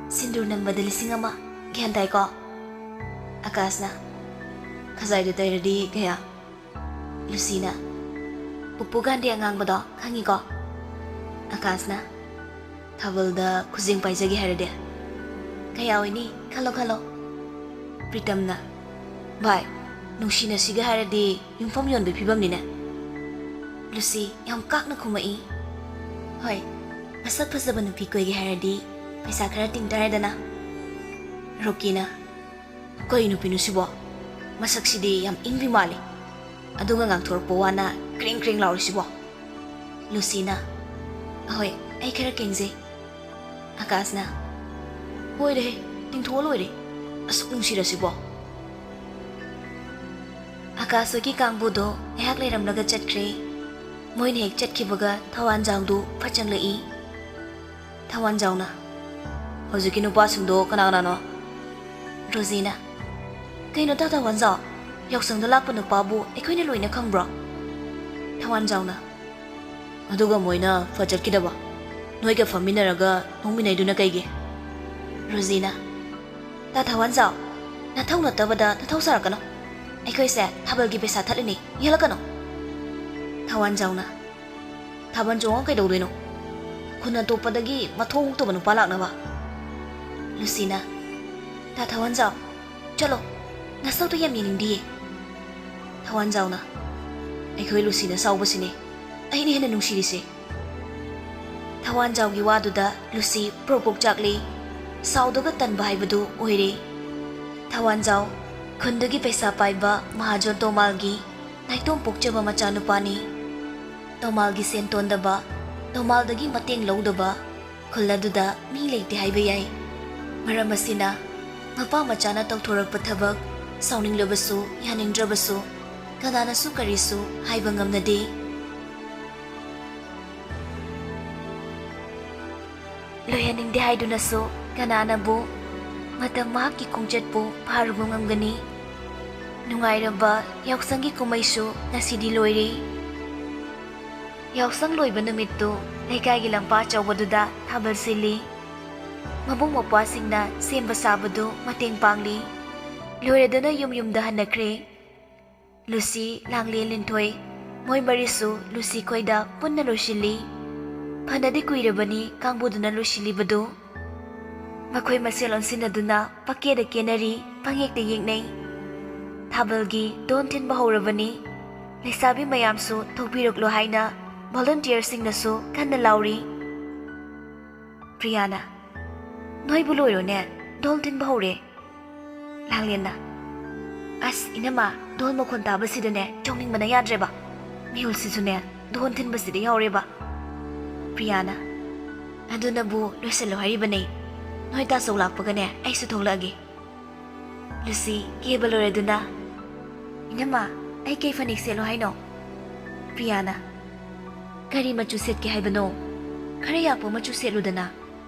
ꯁꯤꯟꯗꯨꯔ ꯅꯝꯕꯗ ꯂꯤꯁꯤꯡ ꯑꯃ꯫ ꯒ꯭ꯌꯥꯟ ꯇꯥꯏꯀꯣ? ꯑꯀꯥꯁꯅ, "ꯈꯖꯥꯏꯗ ꯇꯩꯔꯗꯤ ꯀꯌꯥ?" ꯂꯨꯁꯤꯅ, "ꯄꯨꯄꯨ ꯒꯥꯟꯙꯤ ꯑꯉꯥꯡꯕꯗꯣ ꯈꯪꯉꯤꯀꯣ?" ꯑꯀꯥꯁꯅ, "ꯊꯥꯕꯜꯗ ꯈꯨꯖꯦꯡ ꯄꯥꯏꯖꯒꯦ ꯍꯥꯏꯔꯗꯤ?" "ꯀꯌꯥ ꯑꯣꯏꯅꯤ? ꯈꯜꯂꯣ, ꯈꯜꯂꯣ꯫" ꯄ꯭ꯔꯤꯇꯝꯅ, "ꯚꯥꯏ, ꯅꯨꯡꯁꯤꯅꯁꯤꯒ ꯍꯥꯏꯔꯗꯤ ꯌꯨꯝꯐꯝ ꯌꯣꯟꯕꯒꯤ ꯐꯤꯕꯝꯅꯤꯅꯦ꯫" ꯂꯨꯁꯤ ꯌꯥꯝ ꯀꯥꯛꯅ ꯈꯨꯝꯃꯛꯏ, "ꯍꯣꯏ, ꯃꯁꯛ ꯐꯖꯕ ꯅꯨꯄꯤ ꯀꯣꯏꯒꯦ ꯍꯥꯏꯔꯗꯤ ꯄꯩꯁꯥ ꯈꯔ ꯇꯤꯡ ꯇꯥꯔꯦꯗꯅ꯫" ꯔꯣꯀꯤꯅ, "ꯀꯩ ꯅꯨꯄꯤꯅꯣ ꯁꯤꯕꯣ? ꯃꯁꯛꯁꯤꯗꯤ ꯌꯥꯝ ꯏꯪꯕꯤ ꯃꯥꯜꯂꯤ, ꯑꯗꯨꯒ ꯉꯥꯡꯊꯣꯔꯛꯄ ꯋꯥꯅ ꯀ꯭ꯔꯦꯡ ꯀ꯭ꯔꯦꯡ ꯂꯥꯎꯔꯤꯁꯤꯕꯣ?" ꯂꯨꯁꯤꯅ, "ꯑꯍꯣꯏ, ꯑꯩ ꯈꯔ ꯀꯦꯡꯖꯩ꯫" ꯑꯀꯥꯁꯅ, "ꯍꯣꯏꯔꯦꯍꯦ, ꯇꯤꯡꯊꯣꯛꯑ ꯂꯣꯏꯔꯦ, ꯑꯁꯨꯛ ꯅꯨꯡꯁꯤꯔꯁꯤꯕꯣ?" ꯑꯀꯥꯁ ꯍꯣꯏꯒꯤ ꯀꯥꯡꯕꯨꯗꯣ ꯉꯥꯏꯍꯥꯛ ꯂꯩꯔꯝꯂꯒ ꯆꯠꯈ꯭ꯔꯦ꯫ ꯃꯣꯏꯅ ꯍꯦꯛ ꯆꯠꯈꯤꯕꯒ ꯊꯋꯥꯟꯖꯥꯎꯗꯨ ꯐꯠ ꯆꯪꯂꯛꯏ꯫ ꯊꯋꯥꯟꯖꯥꯎꯅ, "ꯍꯧꯖꯤꯛꯀꯤ ꯅꯨꯄꯥꯁꯤꯡꯗꯣ ꯀꯅꯥ ꯀꯅꯥꯅꯣ?" ꯔꯣꯖꯤꯅ, "ꯀꯩꯅꯣ ꯇꯥ ꯊꯋꯥꯟꯖꯥꯎ, ꯌꯥꯎꯁꯪꯗ ꯂꯥꯛꯄ ꯅꯨꯄꯥꯕꯨ ꯑꯩꯈꯣꯏꯅ ꯂꯣꯏꯅ ꯈꯪꯕ꯭ꯔꯣ?" ꯊꯋꯥꯟꯖꯥꯎꯅ, "ꯑꯗꯨꯒ ꯃꯣꯏꯅ ꯐꯠ ꯆꯠꯈꯤꯗꯕ, ꯅꯣꯏꯒ ꯐꯝꯃꯤꯟꯅꯔꯒ ꯅꯣꯛꯃꯤꯟꯅꯩꯗꯨꯅ ꯀꯩꯒꯤ?" ꯔꯣꯖꯤꯅ, "ꯇꯥ ꯊꯋꯥꯟꯖꯥꯎ, ꯅꯊꯧ ꯅꯠꯇꯕꯗ ꯅꯊꯧ ꯁꯥꯔꯛꯀꯅꯨ꯫ ꯑꯩꯈꯣꯏꯁꯦ ꯊꯥꯕꯜꯒꯤ ꯄꯩꯁꯥ ꯊꯠꯂꯤꯅꯤ, ꯌꯦꯜꯂꯛꯀꯅꯨ꯫" ꯊꯋꯥꯟꯖꯥꯎꯅ, "ꯊꯥꯕꯜ ꯆꯣꯡꯉ ꯀꯩꯗꯧꯗꯣꯏꯅꯣ? ꯈꯨꯟ ꯑꯇꯣꯞꯄꯗꯒꯤ ꯃꯊꯣꯡ ꯍꯨꯛꯇꯕ ꯅꯨꯄꯥ ꯂꯥꯛꯅꯕ꯫" ꯂꯨꯁꯤꯅ, "ꯇꯥ ꯊꯋꯥꯟꯖꯥꯎ, ꯆꯠꯂꯣ, ꯅꯁꯛꯇꯣ ꯌꯥꯝ ꯌꯦꯡꯅꯤꯡꯗꯤꯌꯦ꯫" ꯊꯋꯥꯟꯖꯥꯎꯅ, "ꯑꯩꯈꯣꯏ ꯂꯨꯁꯤꯅ ꯁꯥꯎꯕꯁꯤꯅꯦ ꯑꯩꯅ ꯍꯦꯟꯅ ꯅꯨꯡꯁꯤꯔꯤꯁꯦ꯫" ꯊꯋꯥꯟꯖꯥꯎꯒꯤ ꯋꯥꯗꯨꯗ ꯂꯨꯁꯤ ꯄ꯭ꯔꯣꯛ ꯄ꯭ꯔꯣꯛ ꯆꯥꯛꯂꯤ꯫ ꯁꯥꯎꯗꯒ ꯇꯟꯕ ꯍꯥꯏꯕꯗꯨ ꯑꯣꯏꯔꯦ꯫ ꯊꯋꯥꯟꯖꯥꯎ, ꯈꯨꯟꯗꯨꯒꯤ ꯄꯩꯁꯥ ꯄꯥꯏꯕ ꯃꯍꯥꯖꯣꯟ ꯇꯣꯃꯥꯜꯒꯤ ꯅꯥꯏꯇꯣꯝ ꯄꯣꯛꯆꯕ ꯃꯆꯥꯅꯨꯄꯥꯅꯤ꯫ ꯇꯣꯃꯥꯜꯒꯤ ꯁꯦꯟ ꯇꯣꯟꯗꯕ, ꯇꯣꯃꯥꯜꯗꯒꯤ ꯃꯇꯦꯡ ꯂꯧꯗꯕ ꯈꯨꯜ ꯑꯗꯨꯗ ꯃꯤ ꯂꯩꯇꯦ ꯍꯥꯏꯕ ꯌꯥꯏ꯫ ꯃꯔꯝ ꯑꯁꯤꯅ, ꯃꯄꯥ ꯃꯆꯥꯅ ꯇꯧꯊꯣꯔꯛꯄ ꯊꯕꯛ, ꯁꯥꯎꯅꯤꯡꯂꯕꯁꯨ, ꯌꯥꯅꯤꯡꯗ꯭ꯔꯕꯁꯨ, ꯀꯅꯥꯅꯁꯨ ꯀꯔꯤꯁꯨ ꯍꯥꯏꯕ ꯉꯝꯅꯗꯦ꯫ ꯂꯣꯏꯍꯟꯅꯤꯡꯗꯦ ꯍꯥꯏꯗꯨꯅꯁꯨ ꯀꯅꯥꯅꯕꯨ ꯃꯇꯝ ꯃꯍꯥꯛꯀꯤ ꯈꯣꯡꯆꯠꯄꯨ ꯐꯥꯔꯨꯕ ꯉꯝꯒꯅꯤ? ꯅꯨꯡꯉꯥꯏꯔꯕ ꯌꯥꯎꯁꯪꯒꯤ ꯀꯨꯝꯍꯩꯁꯨ ꯉꯁꯤꯗꯤ ꯂꯣꯏꯔꯦ꯫ ꯌꯥꯎꯁꯪ ꯂꯣꯏꯕ ꯅꯨꯃꯤꯠꯇꯨ ꯂꯩꯀꯥꯏꯒꯤ ꯂꯝꯄꯥꯛ ꯑꯆꯧꯕꯗꯨꯗ ꯊꯥꯕꯜ ꯁꯤꯜꯂꯤ꯫ ꯃꯕꯨꯡ ꯃꯧꯄ꯭ꯋꯥꯁꯤꯡꯅ ꯁꯦꯝꯕ ꯁꯥꯕꯗꯨ ꯃꯇꯦꯡ ꯄꯥꯡꯂꯤ꯫ ꯂꯣꯏꯔꯗꯨꯅ ꯌꯨꯝ ꯌꯨꯝꯗ ꯍꯟꯅꯈ꯭ꯔꯦ꯫ ꯂꯨꯁꯤ, ꯂꯥꯡꯂꯦꯟ, ꯂꯤꯟꯊꯣꯏ ꯃꯣꯏ ꯃꯔꯤꯁꯨ ꯂꯨꯁꯤ ꯈꯣꯏꯗ ꯄꯨꯟꯅ ꯂꯣꯏꯁꯤꯜꯂꯤ꯫ ꯐꯅꯗꯤ ꯀꯨꯏꯔꯕꯅꯤ ꯀꯥꯡꯕꯨꯗꯨꯅ ꯂꯣꯏꯁꯤꯜꯂꯤꯕꯗꯨ꯫ ꯃꯈꯣꯏ ꯃꯁꯦꯜ ꯑꯣꯟꯁꯤꯟꯅꯗꯨꯅ ꯄꯀꯦꯗ ꯀꯦꯅꯔꯤ, ꯄꯪꯌꯦꯛꯇ ꯌꯦꯛꯅꯩ꯫ ꯊꯥꯕꯜꯒꯤ ꯗꯣꯟ ꯊꯤꯟꯕ ꯍꯧꯔꯕꯅꯤ꯫ ꯂꯩꯁꯥꯕꯤ ꯃꯌꯥꯝꯁꯨ ꯊꯣꯛꯄꯤꯔꯛꯂꯣ ꯍꯥꯏꯅ ꯚꯣꯂꯨꯟꯇꯤꯌꯔꯁꯤꯡꯅꯁꯨ ꯀꯟꯅ ꯂꯥꯎꯔꯤ꯫ ꯄ꯭ꯔꯤꯌꯥꯅ, "ꯅꯣꯏꯕꯨ ꯂꯣꯏꯔꯣꯅꯦ, ꯗꯣꯟ ꯊꯤꯟꯕ ꯍꯧꯔꯦ"꯫ ꯂꯥꯡꯂꯦꯟꯅ, "ꯑꯁ ꯏꯅꯝꯃ, ꯗꯣꯟ ꯃꯈꯣꯟ ꯇꯥꯕꯁꯤꯗꯅꯦ ꯆꯣꯡꯅꯤꯡꯕꯅ ꯌꯥꯗ꯭ꯔꯦꯕ꯫ ꯃꯤꯍꯨꯜꯁꯤꯁꯨꯅꯦ ꯗꯣꯟ ꯊꯤꯟꯕꯁꯤꯗ ꯌꯥꯎꯔꯦꯕ"꯫ ꯄ꯭ꯔꯤꯌꯥꯅ, "ꯑꯗꯨꯅꯕꯨ ꯂꯣꯏꯁꯤꯜꯂꯣ ꯍꯥꯏꯔꯤꯕꯅꯦ꯫ ꯅꯣꯏ ꯇꯥꯆꯧ ꯂꯥꯛꯄꯒꯅꯦ ꯑꯩꯁꯨ ꯊꯣꯛꯂꯛꯑꯒꯦ"꯫ ꯂꯨꯁꯤ, ꯀꯦꯕ ꯂꯣꯏꯔꯗꯨꯅ, "ꯏꯅꯝꯃ, ꯑꯩ ꯀꯩ ꯐꯅꯦꯛ ꯁꯦꯠꯂꯣ ꯍꯥꯏꯅꯣ?" ꯄ꯭ꯔꯤꯌꯥꯅ, "ꯀꯔꯤ ꯃꯆꯨ ꯁꯦꯠꯀꯦ ꯍꯥꯏꯕꯅꯣ? ꯈꯔ ꯌꯥꯛꯄ ꯃꯆꯨ ꯁꯦꯠꯂꯨꯗꯅ꯫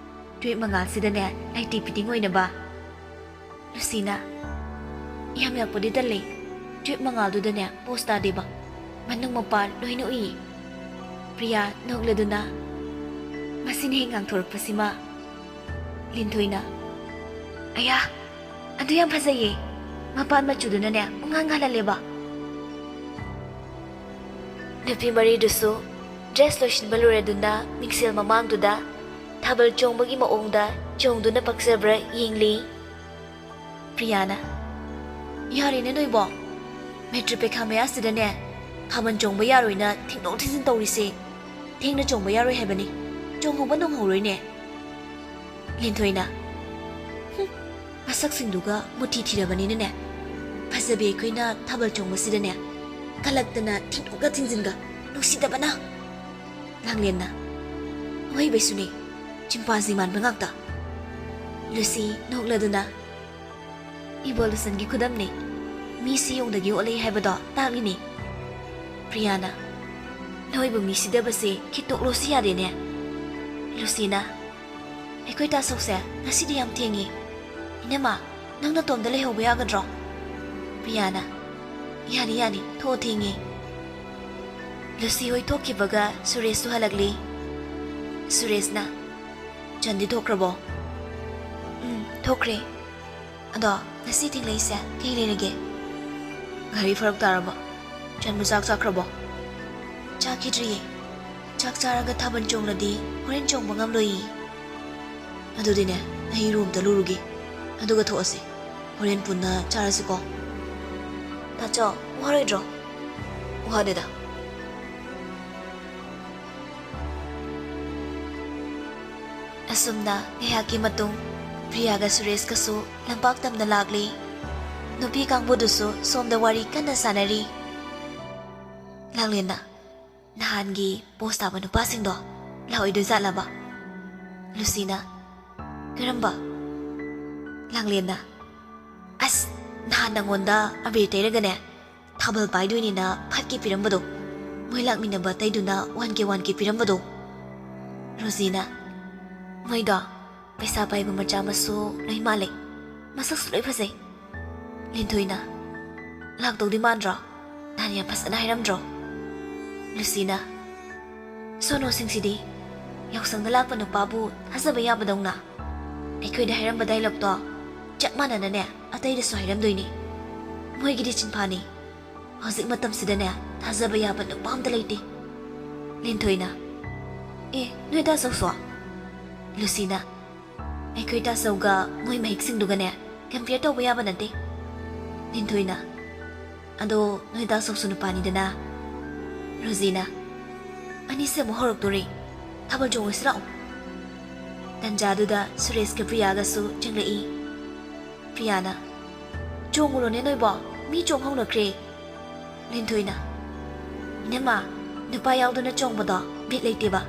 ꯇꯨꯌꯦꯞ ꯃꯉꯥꯜꯁꯤꯗꯅꯦ ꯂꯩꯇꯦ ꯐꯤꯠꯇꯤꯡ ꯑꯣꯏꯅꯕ"꯫ ꯂꯨꯁꯤꯅ, "ꯌꯥꯝ ꯌꯥꯛꯄꯗꯤ ꯇꯜꯂꯤ꯫ ꯇꯨꯌꯦꯞ ꯃꯉꯥꯜꯗꯨꯗꯅꯦ ꯄꯣꯁ ꯇꯥꯗꯦꯕ꯫ ꯃꯅꯨꯡ ꯃꯄꯥꯟ ꯂꯣꯏꯅ ꯎꯏ"꯫ ꯄ꯭ꯔꯤꯌꯥ, ꯅꯣꯛꯂꯗꯨꯅ, "ꯃꯁꯤꯅ ꯍꯦꯛ ꯉꯥꯡꯊꯣꯔꯛꯄꯁꯤꯃ"꯫ ꯂꯤꯟꯊꯣꯏꯅ, "ꯑꯌꯥ, ꯑꯗꯨ ꯌꯥꯝ ꯐꯖꯩꯌꯦ꯫ ꯃꯄꯥꯟ ꯃꯆꯨꯗꯨꯅꯅꯦ ꯄꯨꯡꯉꯥꯡ ꯉꯥꯜꯍꯜꯂꯦꯕ"꯫ ꯅꯨꯄꯤ ꯃꯔꯤꯗꯨꯁꯨ ꯗ꯭ꯔꯦꯁ ꯂꯣꯏꯁꯤꯟꯕ ꯂꯣꯏꯔꯗꯨꯅ ꯃꯤꯡꯁꯦꯜ ꯃꯃꯥꯡꯗꯨꯗ ꯊꯥꯕꯜ ꯆꯣꯡꯕꯒꯤ ꯃꯑꯣꯡꯗ ꯆꯣꯡꯗꯨꯅ ꯄꯛꯆꯕ꯭ꯔꯥ ꯌꯦꯡꯂꯤ꯫ ꯄ꯭ꯔꯤꯌꯥꯅ, "ꯌꯥꯔꯦꯅꯦ ꯅꯣꯏꯕꯣ, ꯃꯦꯇ꯭ꯔꯤꯛ ꯄꯩꯈꯥ ꯃꯌꯥꯁꯤꯗꯅꯦ ꯊꯥꯕꯜ ꯆꯣꯡꯕ ꯌꯥꯔꯣꯏꯅ ꯊꯤꯟꯗꯣꯛ ꯊꯤꯟꯖꯤꯟ ꯇꯧꯔꯤꯁꯦ꯫ ꯊꯦꯡꯅ ꯆꯣꯡꯕ ꯌꯥꯔꯣꯏ ꯍꯥꯏꯕꯅꯤ, ꯆꯣꯡꯍꯧꯕ ꯅꯪꯍꯧꯔꯣꯏꯅꯦ"꯫ ꯂꯤꯟꯊꯣꯏꯅ, "ꯍꯨꯝ, ꯃꯁꯛꯁꯤꯡꯗꯨꯒ ꯃꯨꯊꯤ ꯊꯤꯔꯕꯅꯤꯅꯅꯦ, ꯐꯖꯕꯤ ꯑꯩꯈꯣꯏꯅ ꯊꯥꯕꯜ ꯆꯣꯡꯕꯁꯤꯗꯅꯦ ꯀꯜꯂꯛꯇꯅ ꯊꯤꯡꯗꯣꯛꯀ ꯊꯤꯡꯖꯤꯟꯒ ꯅꯨꯡꯁꯤꯗꯕꯅ"꯫ ꯂꯥꯡꯂꯦꯟꯅ, "ꯑꯍꯩꯕꯩꯁꯨꯅꯦ, ꯆꯤꯝꯄꯥꯟꯖꯤ ꯃꯥꯟꯕ ꯉꯥꯛꯇ"꯫ ꯂꯨꯁꯤ, ꯅꯣꯛꯂꯗꯨꯅ, "ꯏꯚꯣꯂꯨꯁꯟꯒꯤ ꯈꯨꯗꯝꯅꯤ꯫ ꯃꯤꯁꯤ ꯌꯣꯡꯗꯒꯤ ꯑꯣꯜꯂꯛꯏ ꯍꯥꯏꯕꯗꯣ ꯇꯥꯛꯂꯤꯅꯤ"꯫ ꯄ꯭ꯔꯤꯌꯥꯅ, "ꯅꯣꯏꯕꯨ ꯃꯤ ꯁꯤꯗꯕꯁꯦ ꯈꯤꯠꯇꯣꯛꯂꯣꯁꯤ ꯌꯥꯗꯦꯅꯦ"꯫ ꯂꯨꯁꯤꯅ, "ꯑꯩꯈꯣꯏ ꯇꯥꯆꯧꯁꯦ ꯉꯁꯤꯗꯤ ꯌꯥꯝ ꯊꯦꯡꯉꯤ꯫ ꯏꯅꯝꯃ, ꯅꯪ ꯅꯇꯣꯝꯗ ꯂꯩꯍꯧꯕ ꯌꯥꯒꯗ꯭ꯔꯣ?" ꯄ꯭ꯔꯤꯌꯥꯅ, "ꯌꯥꯅꯤ, ꯌꯥꯅꯤ, ꯊꯣꯛꯑꯣ, ꯊꯦꯡꯉꯦ"꯫ ꯂꯨꯁꯤ ꯍꯣꯏ ꯊꯣꯛꯈꯤꯕꯒ ꯁꯨꯔꯦꯁꯁꯨ ꯍꯜꯂꯛꯂꯤ꯫ ꯁꯨꯔꯦꯁꯅ, "ꯆꯟꯗꯤ ꯊꯣꯛꯈ꯭ꯔꯕꯣ?" ꯎꯝ, ꯊꯣꯛꯈ꯭ꯔꯦ꯫ ꯑꯗꯣ ꯉꯁꯤ ꯊꯦꯡꯂꯛꯏꯁꯦ ꯀꯩ ꯂꯩꯔꯒꯦ? ꯒꯥꯔꯤ ꯐꯔꯛ ꯇꯥꯔꯕꯣ? ꯆꯟꯕ ꯆꯥꯛ ꯆꯥꯈ꯭ꯔꯕꯣ? ꯆꯥꯈꯤꯗ꯭ꯔꯤꯌꯦ꯫ ꯆꯥꯛ ꯆꯥꯔꯒ ꯊꯥꯕꯜ ꯆꯣꯡꯂꯗꯤ ꯍꯣꯔꯦꯟ ꯆꯣꯡꯕ ꯉꯝꯂꯣꯏꯌꯦ꯫ ꯑꯗꯨꯗꯤꯅꯦ, ꯑꯩ ꯔꯨꯝꯗ ꯂꯨꯔꯨꯒꯦ꯫ ꯑꯗꯨꯒ ꯊꯣꯛꯑꯁꯤ꯫ ꯍꯣꯔꯦꯟ ꯄꯨꯟꯅ ꯆꯥꯔꯁꯤꯀꯣ꯫ ꯇꯥꯆꯧ, ꯋꯥꯔꯣꯏꯗ꯭ꯔꯣ? ꯋꯥꯗꯦꯗ꯫ ꯑꯁꯨꯝꯅ ꯉꯥꯏꯍꯥꯛꯀꯤ ꯃꯇꯨꯡ ꯄ꯭ꯔꯤꯌꯥꯒ ꯁꯨꯔꯦꯁꯀꯁꯨ ꯂꯝꯄꯥꯛ ꯇꯝꯅ ꯂꯥꯛꯂꯤ꯫ ꯅꯨꯄꯤ ꯀꯥꯡꯕꯨꯗꯨꯁꯨ ꯁꯣꯝꯗ ꯋꯥꯔꯤ ꯀꯟꯅ ꯁꯥꯟꯅꯔꯤ꯫ ꯂꯥꯡꯂꯦꯟꯅ, "ꯅꯍꯥꯟꯒꯤ ꯄꯣꯁ ꯇꯥꯕ ꯅꯨꯄꯥꯁꯤꯡꯗꯣ ꯂꯥꯛꯑꯣꯏꯗꯣꯏꯖꯥꯠꯂꯕ?" ꯂꯨꯁꯤꯅ, "ꯀꯔꯝꯕ?" ꯂꯥꯡꯂꯦꯟꯅ, "ꯑꯁ, ꯅꯍꯥꯟ ꯅꯪꯉꯣꯟꯗ ꯑꯕꯤꯔ ꯇꯩꯔꯒꯅꯦ, ꯊꯥꯕꯜ ꯄꯥꯏꯗꯣꯏꯅꯦꯅ five K ꯄꯤꯔꯝꯕꯗꯣ, ꯃꯣꯏ ꯂꯥꯛꯃꯤꯟꯅꯕ ꯑꯇꯩꯗꯨꯅ one K, one K ꯄꯤꯔꯝꯕꯗꯣ꯫" ꯔꯣꯖꯤꯅ, "ꯃꯣꯏꯗꯣ ꯄꯩꯁꯥ ꯄꯥꯏꯕ ꯃꯆꯥ ꯃꯁꯨ ꯂꯣꯏ ꯃꯥꯜꯂꯦ, ꯃꯁꯛꯁꯨ ꯂꯣꯏ ꯐꯖꯩ꯫" ꯂꯤꯟꯊꯣꯏꯅ, "ꯂꯥꯛꯇꯧꯗꯤ ꯃꯥꯟꯗ꯭ꯔꯣ? ꯅꯍꯥꯟ ꯌꯥꯝ ꯐꯖꯅ ꯍꯥꯏꯔꯝꯗ꯭ꯔꯣ?" ꯂꯨꯁꯤꯅ, "ꯁꯣꯅꯣꯁꯤꯡꯁꯤꯗꯤ ꯌꯥꯎꯁꯪꯗ ꯂꯥꯛꯄ ꯅꯨꯄꯥꯕꯨ ꯊꯥꯖꯕ ꯌꯥꯕꯗꯧꯅ ꯑꯩꯈꯣꯏꯗ ꯍꯥꯏꯔꯝꯕ ꯗꯥꯏꯂꯣꯛꯇꯣ ꯆꯞ ꯃꯥꯟꯅꯅꯅꯦ ꯑꯇꯩꯗꯁꯨ ꯍꯥꯏꯔꯝꯗꯣꯏꯅꯤ꯫ ꯃꯣꯏꯒꯤꯗꯤ ꯆꯤꯟꯐꯥꯅꯤ꯫ ꯍꯧꯖꯤꯛ ꯃꯇꯝꯁꯤꯗꯅꯦ ꯊꯥꯖꯕ ꯌꯥꯕ ꯅꯨꯄꯥ ꯑꯝꯇ ꯂꯩꯇꯦ꯫" ꯂꯤꯟꯊꯣꯏꯅ, "ꯑꯦ, ꯅꯣꯏ ꯗꯥ ꯆꯧꯁꯣ?" ꯂꯨꯁꯤꯅ, "ꯑꯩꯈꯣꯏ ꯇꯥꯆꯧꯒ ꯃꯣꯏ ꯃꯍꯤꯛꯁꯤꯡꯗꯨꯒꯅꯦ compare ꯇꯧꯕ ꯌꯥꯕ ꯅꯠꯇꯦ꯫" ꯂꯤꯟꯊꯣꯏꯅ, "ꯑꯗꯣ ꯅꯣꯏ ꯗꯥ ꯆꯧꯁꯨ ꯅꯨꯄꯥꯅꯤꯗꯅ꯫" ꯔꯣꯖꯤꯅ, "ꯑꯅꯤꯁꯦ ꯑꯃꯨꯛ ꯍꯧꯔꯛꯇꯣꯔꯦ, ꯊꯥꯕꯜ ꯆꯣꯡꯉꯨꯁꯤ ꯂꯥꯛꯑꯣ꯫" ꯇꯟꯖꯥꯗꯨꯗ ꯁꯨꯔꯦꯁꯀ ꯄ꯭ꯔꯤꯌꯥꯒꯁꯨ ꯆꯪꯂꯛꯏ꯫ ꯄ꯭ꯔꯤꯌꯥꯅ, "ꯆꯣꯡꯉꯨꯔꯣꯅꯦ ꯅꯣꯏꯕꯣ, ꯃꯤ ꯆꯣꯡ ꯍꯧꯅꯈ꯭ꯔꯦ꯫" ꯂꯤꯟꯊꯣꯏꯅ, "ꯏꯅꯝꯃ, ꯅꯨꯄꯥ ꯌꯥꯎꯗꯅ ꯆꯣꯡꯕꯗꯣ ꯕꯤꯠ ꯂꯩꯇꯦꯕ꯫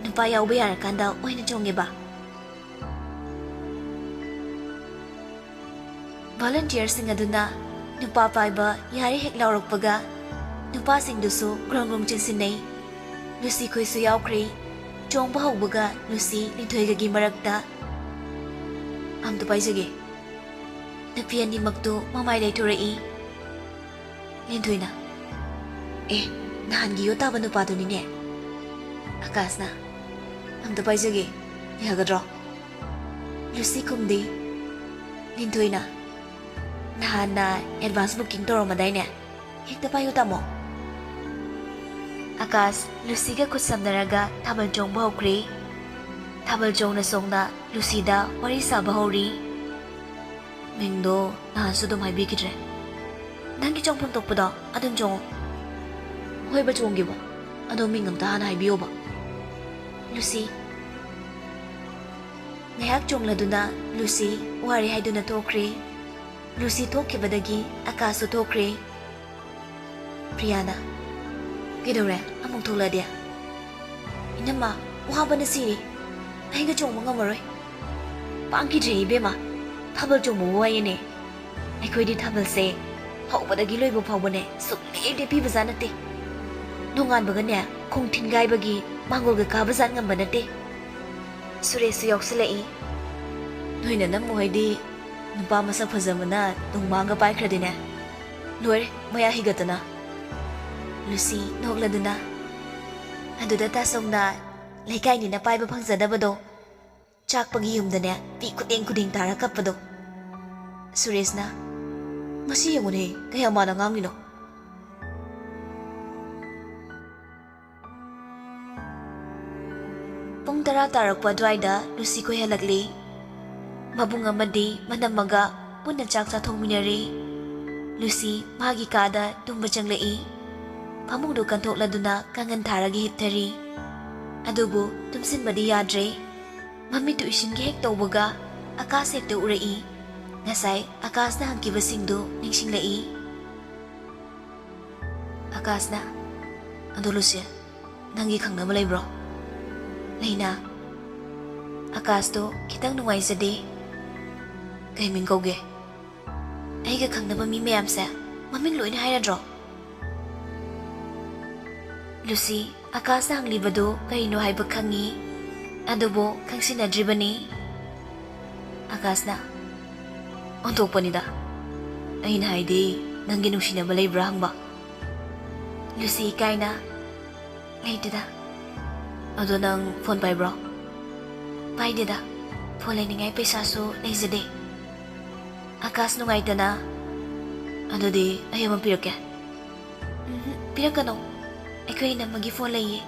ꯅꯨꯄꯥ ꯌꯥꯎꯕ ꯌꯥꯔꯀꯥꯟꯗ ꯑꯣꯏꯅ ꯆꯣꯡꯉꯦꯕ꯫" ꯚꯣꯂꯨꯟꯇꯤꯌꯔꯁꯤꯡ ꯑꯗꯨꯅ ꯅꯨꯄꯥ ꯄꯥꯏꯕ ꯌꯥꯔꯦ ꯍꯦꯛ ꯂꯥꯎꯔꯛꯄꯒ, ꯅꯨꯄꯥꯁꯤꯡꯗꯨꯁꯨ ꯒ꯭ꯔꯣꯡ ꯒ꯭ꯔꯣꯡ ꯆꯦꯟꯁꯤꯟꯅꯩ꯫ ꯂꯨꯁꯤ ꯈꯣꯏꯁꯨ ꯌꯥꯎꯈ꯭ꯔꯦ꯫ ꯆꯣꯡꯕ ꯍꯧꯕꯒ ꯂꯨꯁꯤ ꯂꯤꯟꯊꯣꯏꯒꯒꯤ ꯃꯔꯛꯇ, "ꯑꯝꯇ ꯄꯥꯏꯖꯒꯦ꯫" ꯅꯨꯄꯤ ꯑꯅꯤꯃꯛꯇꯨ ꯃꯃꯥꯏ ꯂꯩꯊꯣꯔꯛꯏ꯫ ꯂꯤꯟꯊꯣꯏꯅ, "ꯑꯦ, ꯅꯍꯥꯟꯒꯤ ꯌꯣꯠ ꯇꯥꯕ ꯅꯨꯄꯥꯗꯨꯅꯤꯅꯦ꯫" ꯑꯀꯥꯁꯅ, "ꯑꯝꯇ ꯄꯥꯏꯖꯒꯦ, ꯌꯥꯒꯗ꯭ꯔꯣ?" ꯂꯨꯁꯤ ꯈꯨꯝꯗꯦ꯫ ꯂꯤꯟꯊꯣꯏꯅ, "ꯅꯍꯥꯟꯅ advance booking ꯇꯧꯔꯝꯃꯗꯥꯏꯅꯦ? ꯍꯦꯛꯇ ꯄꯥꯏꯌꯨ, ꯇꯥꯃꯣ꯫" ꯑꯀꯥꯁ ꯂꯨꯁꯤꯒ ꯈꯨꯠ ꯁꯝꯅꯔꯒ ꯊꯥꯕꯜ ꯆꯣꯡꯕ ꯍꯧꯈ꯭ꯔꯦ꯫ ꯊꯥꯕꯜ ꯆꯣꯡꯅ ꯆꯣꯡꯅ ꯂꯨꯁꯤꯗ ꯋꯥꯔꯤ ꯁꯥꯕ ꯍꯧꯔꯤ꯫ "ꯃꯤꯡꯗꯣ ꯅꯍꯥꯟꯁꯨ ꯑꯗꯨꯝ ꯍꯥꯏꯕꯤꯈꯤꯗ꯭ꯔꯦ꯫ ꯅꯪꯒꯤ ꯆꯣꯡꯐꯝ ꯊꯣꯛꯄꯗꯣ ꯑꯗꯨꯝ ꯆꯣꯡꯉꯣ꯫" "ꯍꯣꯏꯕ, ꯆꯣꯡꯒꯦꯕ꯫ ꯑꯗꯣ ꯃꯤꯡ ꯑꯝꯇ ꯍꯥꯟꯅ ꯍꯥꯏꯕꯤꯌꯣꯕ꯫" ꯂꯨꯁꯤ꯫ ꯉꯥꯏꯍꯥꯛ ꯆꯣꯡꯂꯗꯨꯅ ꯂꯨꯁꯤ ꯋꯥꯔꯦ ꯍꯥꯏꯗꯨꯅ ꯊꯣꯛꯈ꯭ꯔꯦ꯫ ꯂꯨꯁꯤ ꯊꯣꯛꯈꯤꯕꯗꯒꯤ ꯑꯀꯥꯁꯁꯨ ꯊꯣꯛꯈ꯭ꯔꯦ꯫ ꯄ꯭ꯔꯤꯌꯥꯅ, "ꯀꯩꯗꯧꯔꯦ? ꯑꯃꯨꯛ ꯊꯣꯛꯂꯛꯑꯗꯤ?" "ꯏꯅꯝꯃ, ꯋꯥꯕꯅ ꯁꯤꯔꯦ꯫ ꯑꯩꯒ ꯆꯣꯡꯕ ꯉꯝꯃꯔꯣꯏ꯫ ꯄꯥꯡꯈꯤꯗ꯭ꯔꯦ ꯏꯕꯦꯝꯃ꯫ ꯊꯥꯕꯜ ꯆꯣꯡꯕꯕꯨ ꯋꯥꯏꯌꯦꯅꯦ꯫ ꯑꯩꯈꯣꯏꯗꯤ ꯊꯥꯕꯜꯁꯦ ꯍꯧꯕꯗꯒꯤ ꯂꯣꯏꯕ ꯐꯥꯎꯕꯅꯦ ꯁꯨꯛꯂꯦꯞ ꯂꯦꯞꯄꯤꯕꯖꯥꯠ ꯅꯠꯇꯦ꯫ ꯅꯣꯡꯉꯥꯟꯕꯒꯅꯦ ꯈꯣꯡ ꯊꯤꯟꯒꯥꯏꯕꯒꯤ ꯃꯥꯡꯒꯣꯜꯒ ꯀꯥꯕꯖꯥꯠ ꯉꯝꯕ ꯅꯠꯇꯦ꯫" ꯁꯨꯔꯦꯁꯁꯨ ꯌꯥꯎꯁꯤꯜꯂꯛꯏ꯫ "ꯅꯣꯏ ꯅꯅꯝꯃ ꯍꯣꯏꯗꯤ ꯅꯨꯄꯥ ꯃꯁꯛ ꯐꯖꯕꯅ ꯅꯣꯡꯃꯥꯡꯒ ꯄꯥꯏꯈ꯭ꯔꯗꯤꯅꯦ, ꯂꯣꯏꯔꯦ ꯃꯌꯥ ꯍꯤꯒꯠꯇꯅ꯫" ꯂꯨꯁꯤ ꯅꯣꯛꯂꯗꯨꯅ, ꯑꯗꯨꯗ ꯇꯥꯁꯣꯝꯅ ꯂꯩꯀꯥꯏꯅꯤꯅ ꯄꯥꯏꯕ ꯐꯪꯖꯗꯕꯗꯣ, ꯆꯥꯛꯄꯒꯤ ꯌꯨꯝꯗꯅꯦ ꯄꯤ ꯈꯨꯗꯦꯡ ꯈꯨꯗꯦꯡ ꯇꯥꯔ ꯀꯞꯄꯗꯣ꯫ ꯁꯨꯔꯦꯁꯅ, "ꯃꯁꯤ ꯌꯦꯡꯉꯨꯅꯦ, ꯀꯌꯥ ꯃꯥꯟꯅ ꯉꯥꯡꯉꯤꯅꯣ?" ꯄꯨꯡ ꯇꯔꯥ ꯇꯥꯔꯛꯄ ꯑꯗꯨꯋꯥꯏꯗ ꯂꯨꯁꯤ ꯀꯣꯏꯍꯜꯂꯛꯂꯤ꯫ ꯃꯕꯨꯡ ꯑꯃꯗꯤ ꯃꯅꯝꯃꯒ ꯄꯨꯟꯅ ꯆꯥꯛ ꯆꯥꯊꯣꯛꯃꯤꯟꯅꯔꯤ꯫ ꯂꯨꯁꯤ ꯃꯥꯒꯤ ꯀꯥꯗ ꯇꯨꯝꯕ ꯆꯪꯂꯛꯏ꯫ ꯐꯃꯨꯡꯗꯨ ꯀꯟꯊꯣꯛꯂꯗꯨꯅ ꯀꯥꯡꯒꯟ ꯊꯥꯔꯒ ꯍꯤꯞꯊꯔꯤ꯫ ꯑꯗꯨꯕꯨ ꯇꯨꯝꯁꯤꯟꯕꯗꯤ ꯌꯥꯗ꯭ꯔꯦ꯫ ꯃꯃꯤꯠꯇꯨ ꯏꯁꯤꯟꯒꯦ ꯍꯦꯛ ꯇꯧꯕꯒ ꯑꯀꯥꯁ ꯍꯦꯛꯇ ꯎꯔꯛꯏ꯫ ꯉꯁꯥꯏ ꯑꯀꯥꯁꯅ ꯍꯪꯈꯤꯕꯁꯤꯡꯗꯨ ꯅꯤꯡꯁꯤꯡꯂꯛꯏ꯫ ꯑꯀꯥꯁꯅ, "ꯑꯗꯣ ꯂꯨꯁꯤ, ꯅꯪꯒꯤ ꯈꯪꯅꯕ ꯂꯩꯕ꯭ꯔꯣ?" ꯂꯩꯅꯥ꯫ ꯑꯀꯥꯁꯇꯣ ꯈꯤꯇꯪ ꯅꯨꯡꯉꯥꯏꯖꯗꯦ꯫ "ꯀꯩ ꯃꯤꯡ ꯀꯧꯒꯦ?" "ꯑꯩꯒ ꯈꯪꯅꯕ ꯃꯤ ꯃꯌꯥꯝꯁꯦ ꯃꯃꯤꯡ ꯂꯣꯏꯅ ꯍꯥꯏꯔꯗ꯭ꯔꯣ?" ꯂꯨꯁꯤ ꯑꯀꯥꯁꯅ ꯍꯪꯂꯤꯕꯗꯨ ꯀꯔꯤꯅꯣ ꯍꯥꯏꯕ ꯈꯪꯉꯤ, ꯑꯗꯨꯕꯨ ꯈꯪꯁꯤꯟꯅꯗ꯭ꯔꯤꯕꯅꯤ꯫ ꯑꯀꯥꯁꯅ, "ꯑꯣꯟꯊꯣꯛꯄꯅꯤꯗ, ꯑꯩꯅ ꯍꯥꯏꯗꯤ ꯅꯪꯒꯤ ꯅꯨꯡꯁꯤꯅꯕ ꯂꯩꯕ꯭ꯔꯥ ꯍꯪꯕ꯫" ꯂꯨꯁꯤ ꯏꯀꯥꯏꯅ, "ꯂꯩꯇꯦꯗ꯫" "ꯑꯗꯣ ꯅꯪ ꯐꯣꯟ ꯄꯥꯏꯕ꯭ꯔꯣ?" "ꯄꯥꯏꯗꯦꯗ꯫" ꯐꯣꯟ ꯂꯩꯅꯤꯡꯉꯥꯏ ꯄꯩꯁꯥꯁꯨ ꯂꯩꯖꯗꯦ꯫ ꯑꯀꯥꯁ ꯅꯨꯡꯉꯥꯏꯇꯅ, "ꯑꯗꯨꯗꯤ ꯑꯩ ꯑꯃ ꯄꯤꯔꯛꯀꯦ꯫" "ꯎꯝꯍꯨꯝ, ꯄꯤꯔꯛꯀꯅꯣ꯫ ꯑꯩꯈꯣꯏ ꯏꯅꯝꯃꯒꯤ ꯐꯣꯟ ꯂꯩꯌꯦ꯫"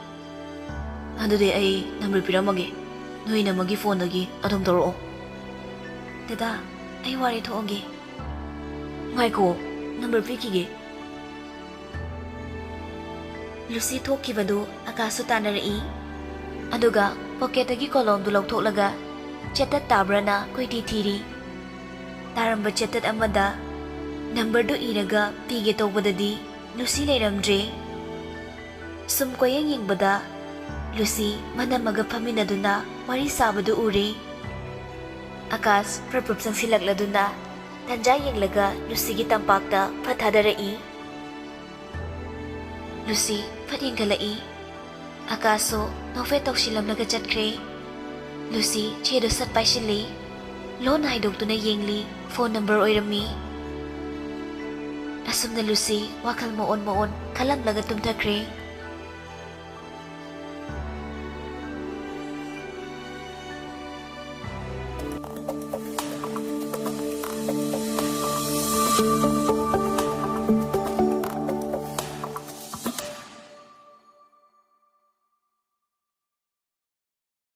"ꯑꯗꯨꯗꯤ ꯑꯩ ꯅꯝꯕꯔ ꯄꯤꯔꯝꯃꯒꯦ꯫ ꯅꯣꯏ ꯏꯅꯝꯃꯒꯤ ꯐꯣꯟꯗꯒꯤ ꯑꯗꯨꯝ ꯇꯧꯔꯛꯑꯣ꯫" "ꯗꯗꯥ, ꯑꯩ ꯋꯥꯔꯤ ꯊꯣꯛꯑꯒꯦ꯫" "ꯉꯥꯏꯈꯣ, ꯅꯝꯕꯔ ꯄꯤꯈꯤꯒꯦ꯫" ꯂꯨꯁꯤ ꯊꯣꯛꯈꯤꯕꯗꯨ ꯑꯀꯥꯁꯁꯨ ꯇꯥꯟꯅꯔꯛꯏ꯫ ꯑꯗꯨꯒ ꯄꯣꯀꯦꯠꯇꯒꯤ ꯀꯣꯂꯣꯝꯗꯨ ꯂꯧꯊꯣꯛꯂꯒ ꯆꯦꯇꯠ ꯇꯥꯕ꯭ꯔꯅ ꯀꯣꯏꯊꯤ ꯊꯤꯔꯤ꯫ ꯇꯥꯔꯝꯕ ꯆꯦꯇꯠ ꯑꯃꯗ ꯅꯝꯕꯔꯗꯨ ꯏꯔꯒ ꯄꯤꯒꯦ ꯇꯧꯕꯗꯗꯤ ꯂꯨꯁꯤ ꯂꯩꯔꯝꯗ꯭ꯔꯦ꯫ ꯁꯨꯝ ꯀꯣꯏꯌꯦꯡ ꯌꯦꯡꯕꯗ ꯂꯨꯁꯤ ꯃꯅꯝꯃꯒ ꯐꯝꯃꯤꯟꯅꯗꯨꯅ ꯋꯥꯔꯤ ꯁꯥꯕꯗꯨ ꯎꯔꯦ꯫ ꯑꯀꯥꯁ ꯄ꯭ꯔꯞ ꯄ꯭ꯔꯞ ꯆꯪꯁꯤꯜꯂꯛꯂꯗꯨꯅ ꯇꯟꯖꯥ ꯌꯦꯡꯂꯒ ꯂꯨꯁꯤꯒꯤ ꯇꯝꯄꯥꯛꯇ ꯐꯠ ꯊꯥꯗꯔꯛꯏ꯫ ꯂꯨꯁꯤ ꯐꯠ ꯌꯦꯡꯈꯠꯂꯛꯏ꯫ ꯑꯀꯥꯁꯁꯨ ꯅꯣꯛꯐꯦꯠ ꯇꯧꯁꯤꯜꯂꯝꯂꯒ ꯆꯠꯈ꯭ꯔꯦ꯫ ꯂꯨꯁꯤ ꯆꯦꯗꯨ ꯁꯠ ꯄꯥꯏꯁꯤꯜꯂꯤ꯫ ꯂꯣꯟ ꯍꯥꯏꯗꯣꯛꯇꯨꯅ ꯌꯦꯡꯂꯤ꯫ ꯐꯣꯟ ꯅꯝꯕꯔ ꯑꯣꯏꯔꯝꯃꯤ꯫ ꯑꯁꯨꯝꯅ ꯂꯨꯁꯤ ꯋꯥꯈꯜ ꯃꯑꯣꯟ ꯃꯑꯣꯟ ꯈꯜꯂꯝꯂꯒ ꯇꯨꯝꯊꯈ꯭ꯔꯦ꯫